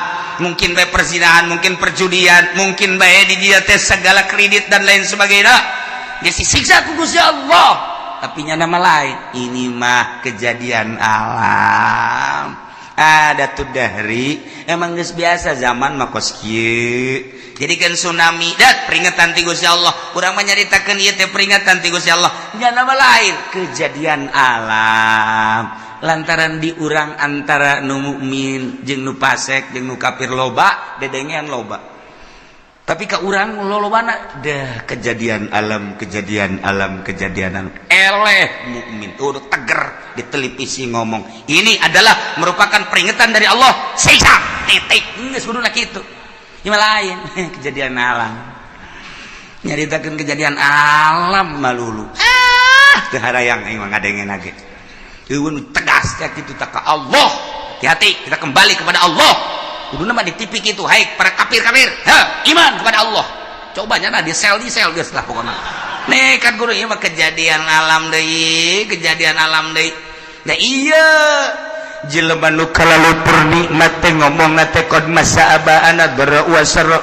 [SPEAKER 3] mungkin bae perzinahan, mungkin perjudian, mungkin bae di dinya teh segala kredit dan lain sebagainya, geus disiksa ku Gusti Allah. Tapi nya nama lain, ini mah kejadian alam, ada tuh dahri, emang geus biasa zaman mah kos kieu. Jadi kan tsunami dat peringatan ti Gusti Allah, urang menyaritakeun ieu teh peringatan ti Gusti Allah, nya nama lain kejadian alam lantaran di urang antara nu mukmin jeung nu fasik jeung nu kafir loba dedengean loba. Tapi ka urang lolobana dah kejadian alam, kejadian alam, kejadian alam. Eleh mukmin udah teger di televisi ngomong ini adalah merupakan peringatan dari Allah, siksa, titik. Geus kuduna kitu. Ieu lain kejadian alam, nyaritakeun kejadian alam malulu ah teu harayang aing mah ngadengen ge. Eueun tegas ya kitu tak ka Allah. Hati-hati, kita kembali kepada Allah. Kuduna mah di TV kitu, hai para kafir-kafir, ha iman kepada Allah. Coba nyana di sel geus lah pokona. Nih kan guru, ieu mah kejadian alam deui, kejadian alam deui. Nah, iya jelema nu kalalupur nikmat teh ngomong teh qad massa aba'ana dharra wasarra.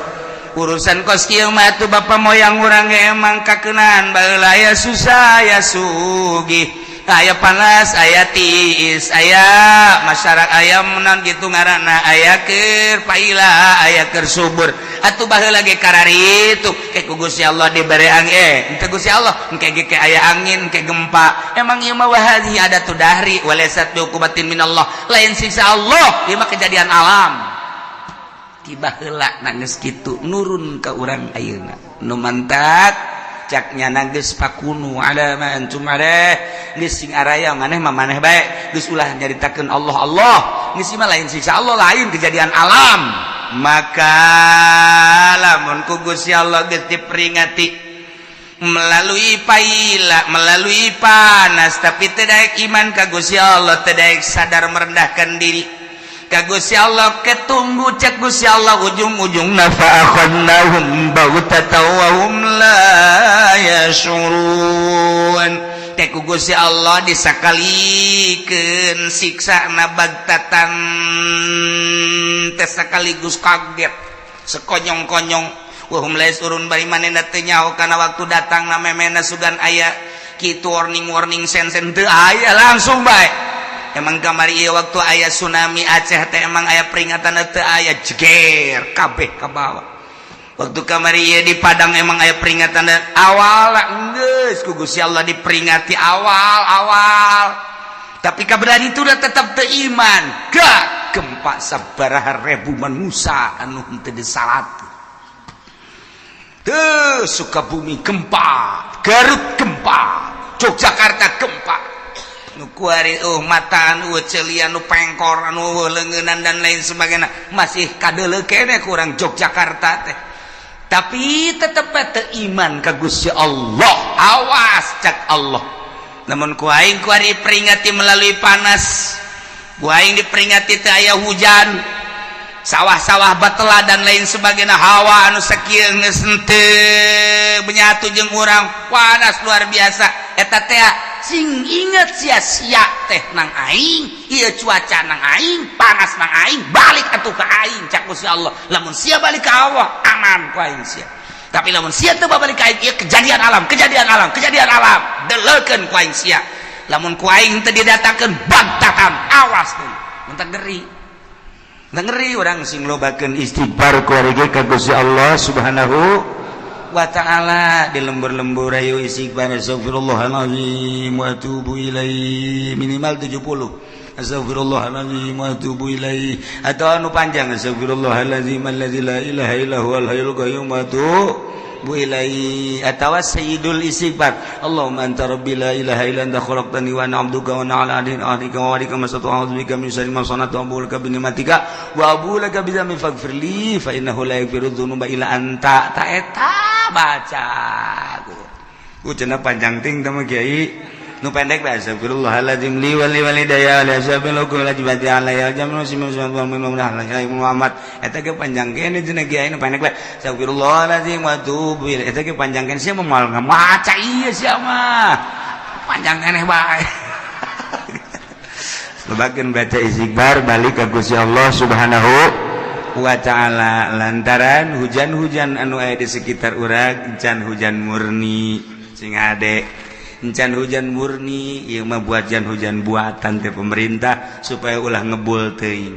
[SPEAKER 3] Urusan kos kieu mah atuh bapa moyang urang ge emang kakeunaan baheula, aya susah aya sugih, aya panas aya tiis, aya masyarakat aya menan gitu ngaranna, aya keur paila aya keur subur. Atuh baheula ge kararitu ke ku Gusti Allah dibere angin, henteu Gusti Allah engke ge ke aya angin ke gempa. Emang ieu mah wahadhi adatud dahri walaysat biuqubatin minallah, lain siksa Allah, ieu mah kejadian alam tiba heula. Nangis kitu nurun ke urang ayeuna nu mantak caknya geus fakunu ala ma antum alaih, geus sing araya maneh mah maneh bae, geus ulah nyaritakeun Allah Allah, geus mah lain siksa Allah, lain kejadian alam. Maka lamun ku Gusti Allah geus diperingati melalui paila, melalui panas, tapi teu daek iman ka Gusti Allah, teu daek sadar merendahkan diri ka Gusti Allah, ketunggu cek Gusti Allah ujung-ujungna fa akhadnahum baghtatan wa hum la yash'urun. Teh ku Gusti Allah disakalikeun siksana bagtatan teh sekaligus kaget sekonyong-konyong, wa hum la yash'urun, bari manehna teu nyaho kana waktu datang na memena sugan aya kitu warning warning sen sen teu aya, langsung bae. Emang kamari ieu waktu aya tsunami Aceh teh emang aya peringatan teu aya, jeger kabeh ka bawah. Waktu kamari ieu di Padang emang aya peringatan awal, geus ku Gusti Allah diperingati awal awal, tapi kaberan itu udah tetap teu iman. Gak gempa sabaraha ribu manusia anu henteu disalat tuh. Sukabumi gempa, Garut gempa, Yogyakarta gempa, nu kuari mataan, celian, nu pengkor, anu leungeunnan dan lain sebagainya masih kadeuleu keneh kurang Yogyakarta teh, tapi tetep teu iman ka Gusti Allah. Awas cak Allah, namun ku aing kuari peringati melalui panas, ku aing diperingati teu aya hujan, sawah-sawah batela dan lain sebagainya, hawa anu sakieu geus henteu menyatu jeung urang, panas luar biasa. Eta teh sing inget sia-sia teh nang aing, ieu cuaca nang aing, panas nang aing, balik atuh ka aing cak Gusti Allah. Lamun sia balik ka Allah, aman ku aing sia. Tapi lamun sia teu balik ka aing, ieu kejadian alam, kejadian alam, kejadian alam, deleukeun ku aing sia. Lamun ku aing teu didatangkeun bagtatan, awas tuh mentak ngeri. Ngeri orang sing lobakeun istighfar ku ka Gusti Allah Subhanahu. wa ta'ala. Di lembur-lembur ayo istighfar, astagfirullahalazim wa atubu ilaih, minimal 70, astagfirullahalazim wa atubu ilaih, atau anu panjang, astagfirullahalazim allazi la ilaha illa huwal hayyul qayyum wa atubu ilaih, atawa sayyidul istighfar, Allahumma anta rabbi la ilaha illa anta khalaqtani wa ana 'abduka wa ana 'ala ahdika wa wa'dika mastata'tu, a'udzu bika min syarri ma sana'tu, abu'u laka bi ni'matika wa abu'u laka bi dzambi, faghfir li fa innahu la yaghfiru dzunuba illa anta. Ta eta baca ku cenah panjang ting teh mah, kiai. Nu pendek bae, astagfirullahaladzim li wa li walidayya li ashabil wajibati alayya jamu Muhammad. Eta ge panjang kene cenah, kiai. Nu pendek bae, astagfirullahaladzim wa atubu ilaih. Eta ge panjang kene, sia mah moal ngamaca ieu, sia mah panjang keneh bae. Lobakeun baca istighfar, balik ka Gusti Allah Subhanahu wa ta'ala, lantaran hujan-hujan anu aya di sekitar urang encan hujan murni. Sing ade, encan hujan murni. Ieu mah buatan, hujan buatan teh pemerintah supaya ulah ngebul teuing.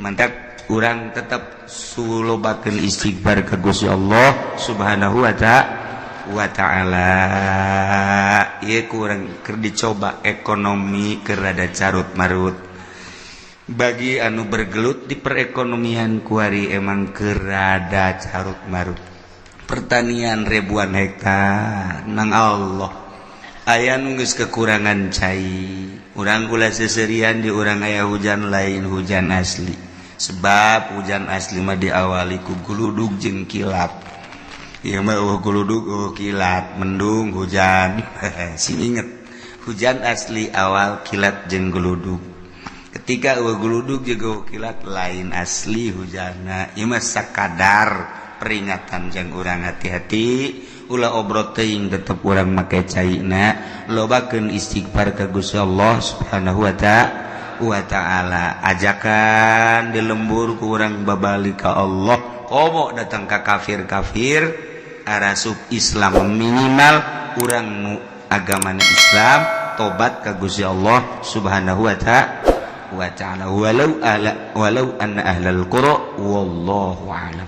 [SPEAKER 3] Mantap, urang tetap sulobakeun istighfar ka Gusti Allah Subhanahu wa ta'ala. Ieu kurang keur dicoba, ekonomi keur rada carut marut. Bagi anu bergelut di perekonomian kuari emang keur rada carut marut. Pertanian ribuan hektar nang Allah aya nu geus kekurangan cai. Urang ulah seserian, di urang aya hujan, lain hujan asli, sebab hujan asli mah diawali ku guludug jeung kilat. Ieu mah euweuh guludug, euweuh kilat, mendung hujan. Sing inget, hujan asli awal kilat jeung guludug. Ketika euweuh guludug jeung euweuh kilat, lain asli hujanna. Ieu mah sakadar peringatan jang urang hati-hati, ulah obrot teuing, tetep urang make caina, lobakeun istighfar ka Gusti Allah Subhanahu wa ta'ala. Ajakan di lembur ku urang babalik ka Allah, komo datang ka kafir-kafir arasup Islam, minimal urang nu agamana Islam tobat ka Gusti Allah Subhanahu wa ta'ala, walau ala walau anna ahlal qura. Wallahu a'lam.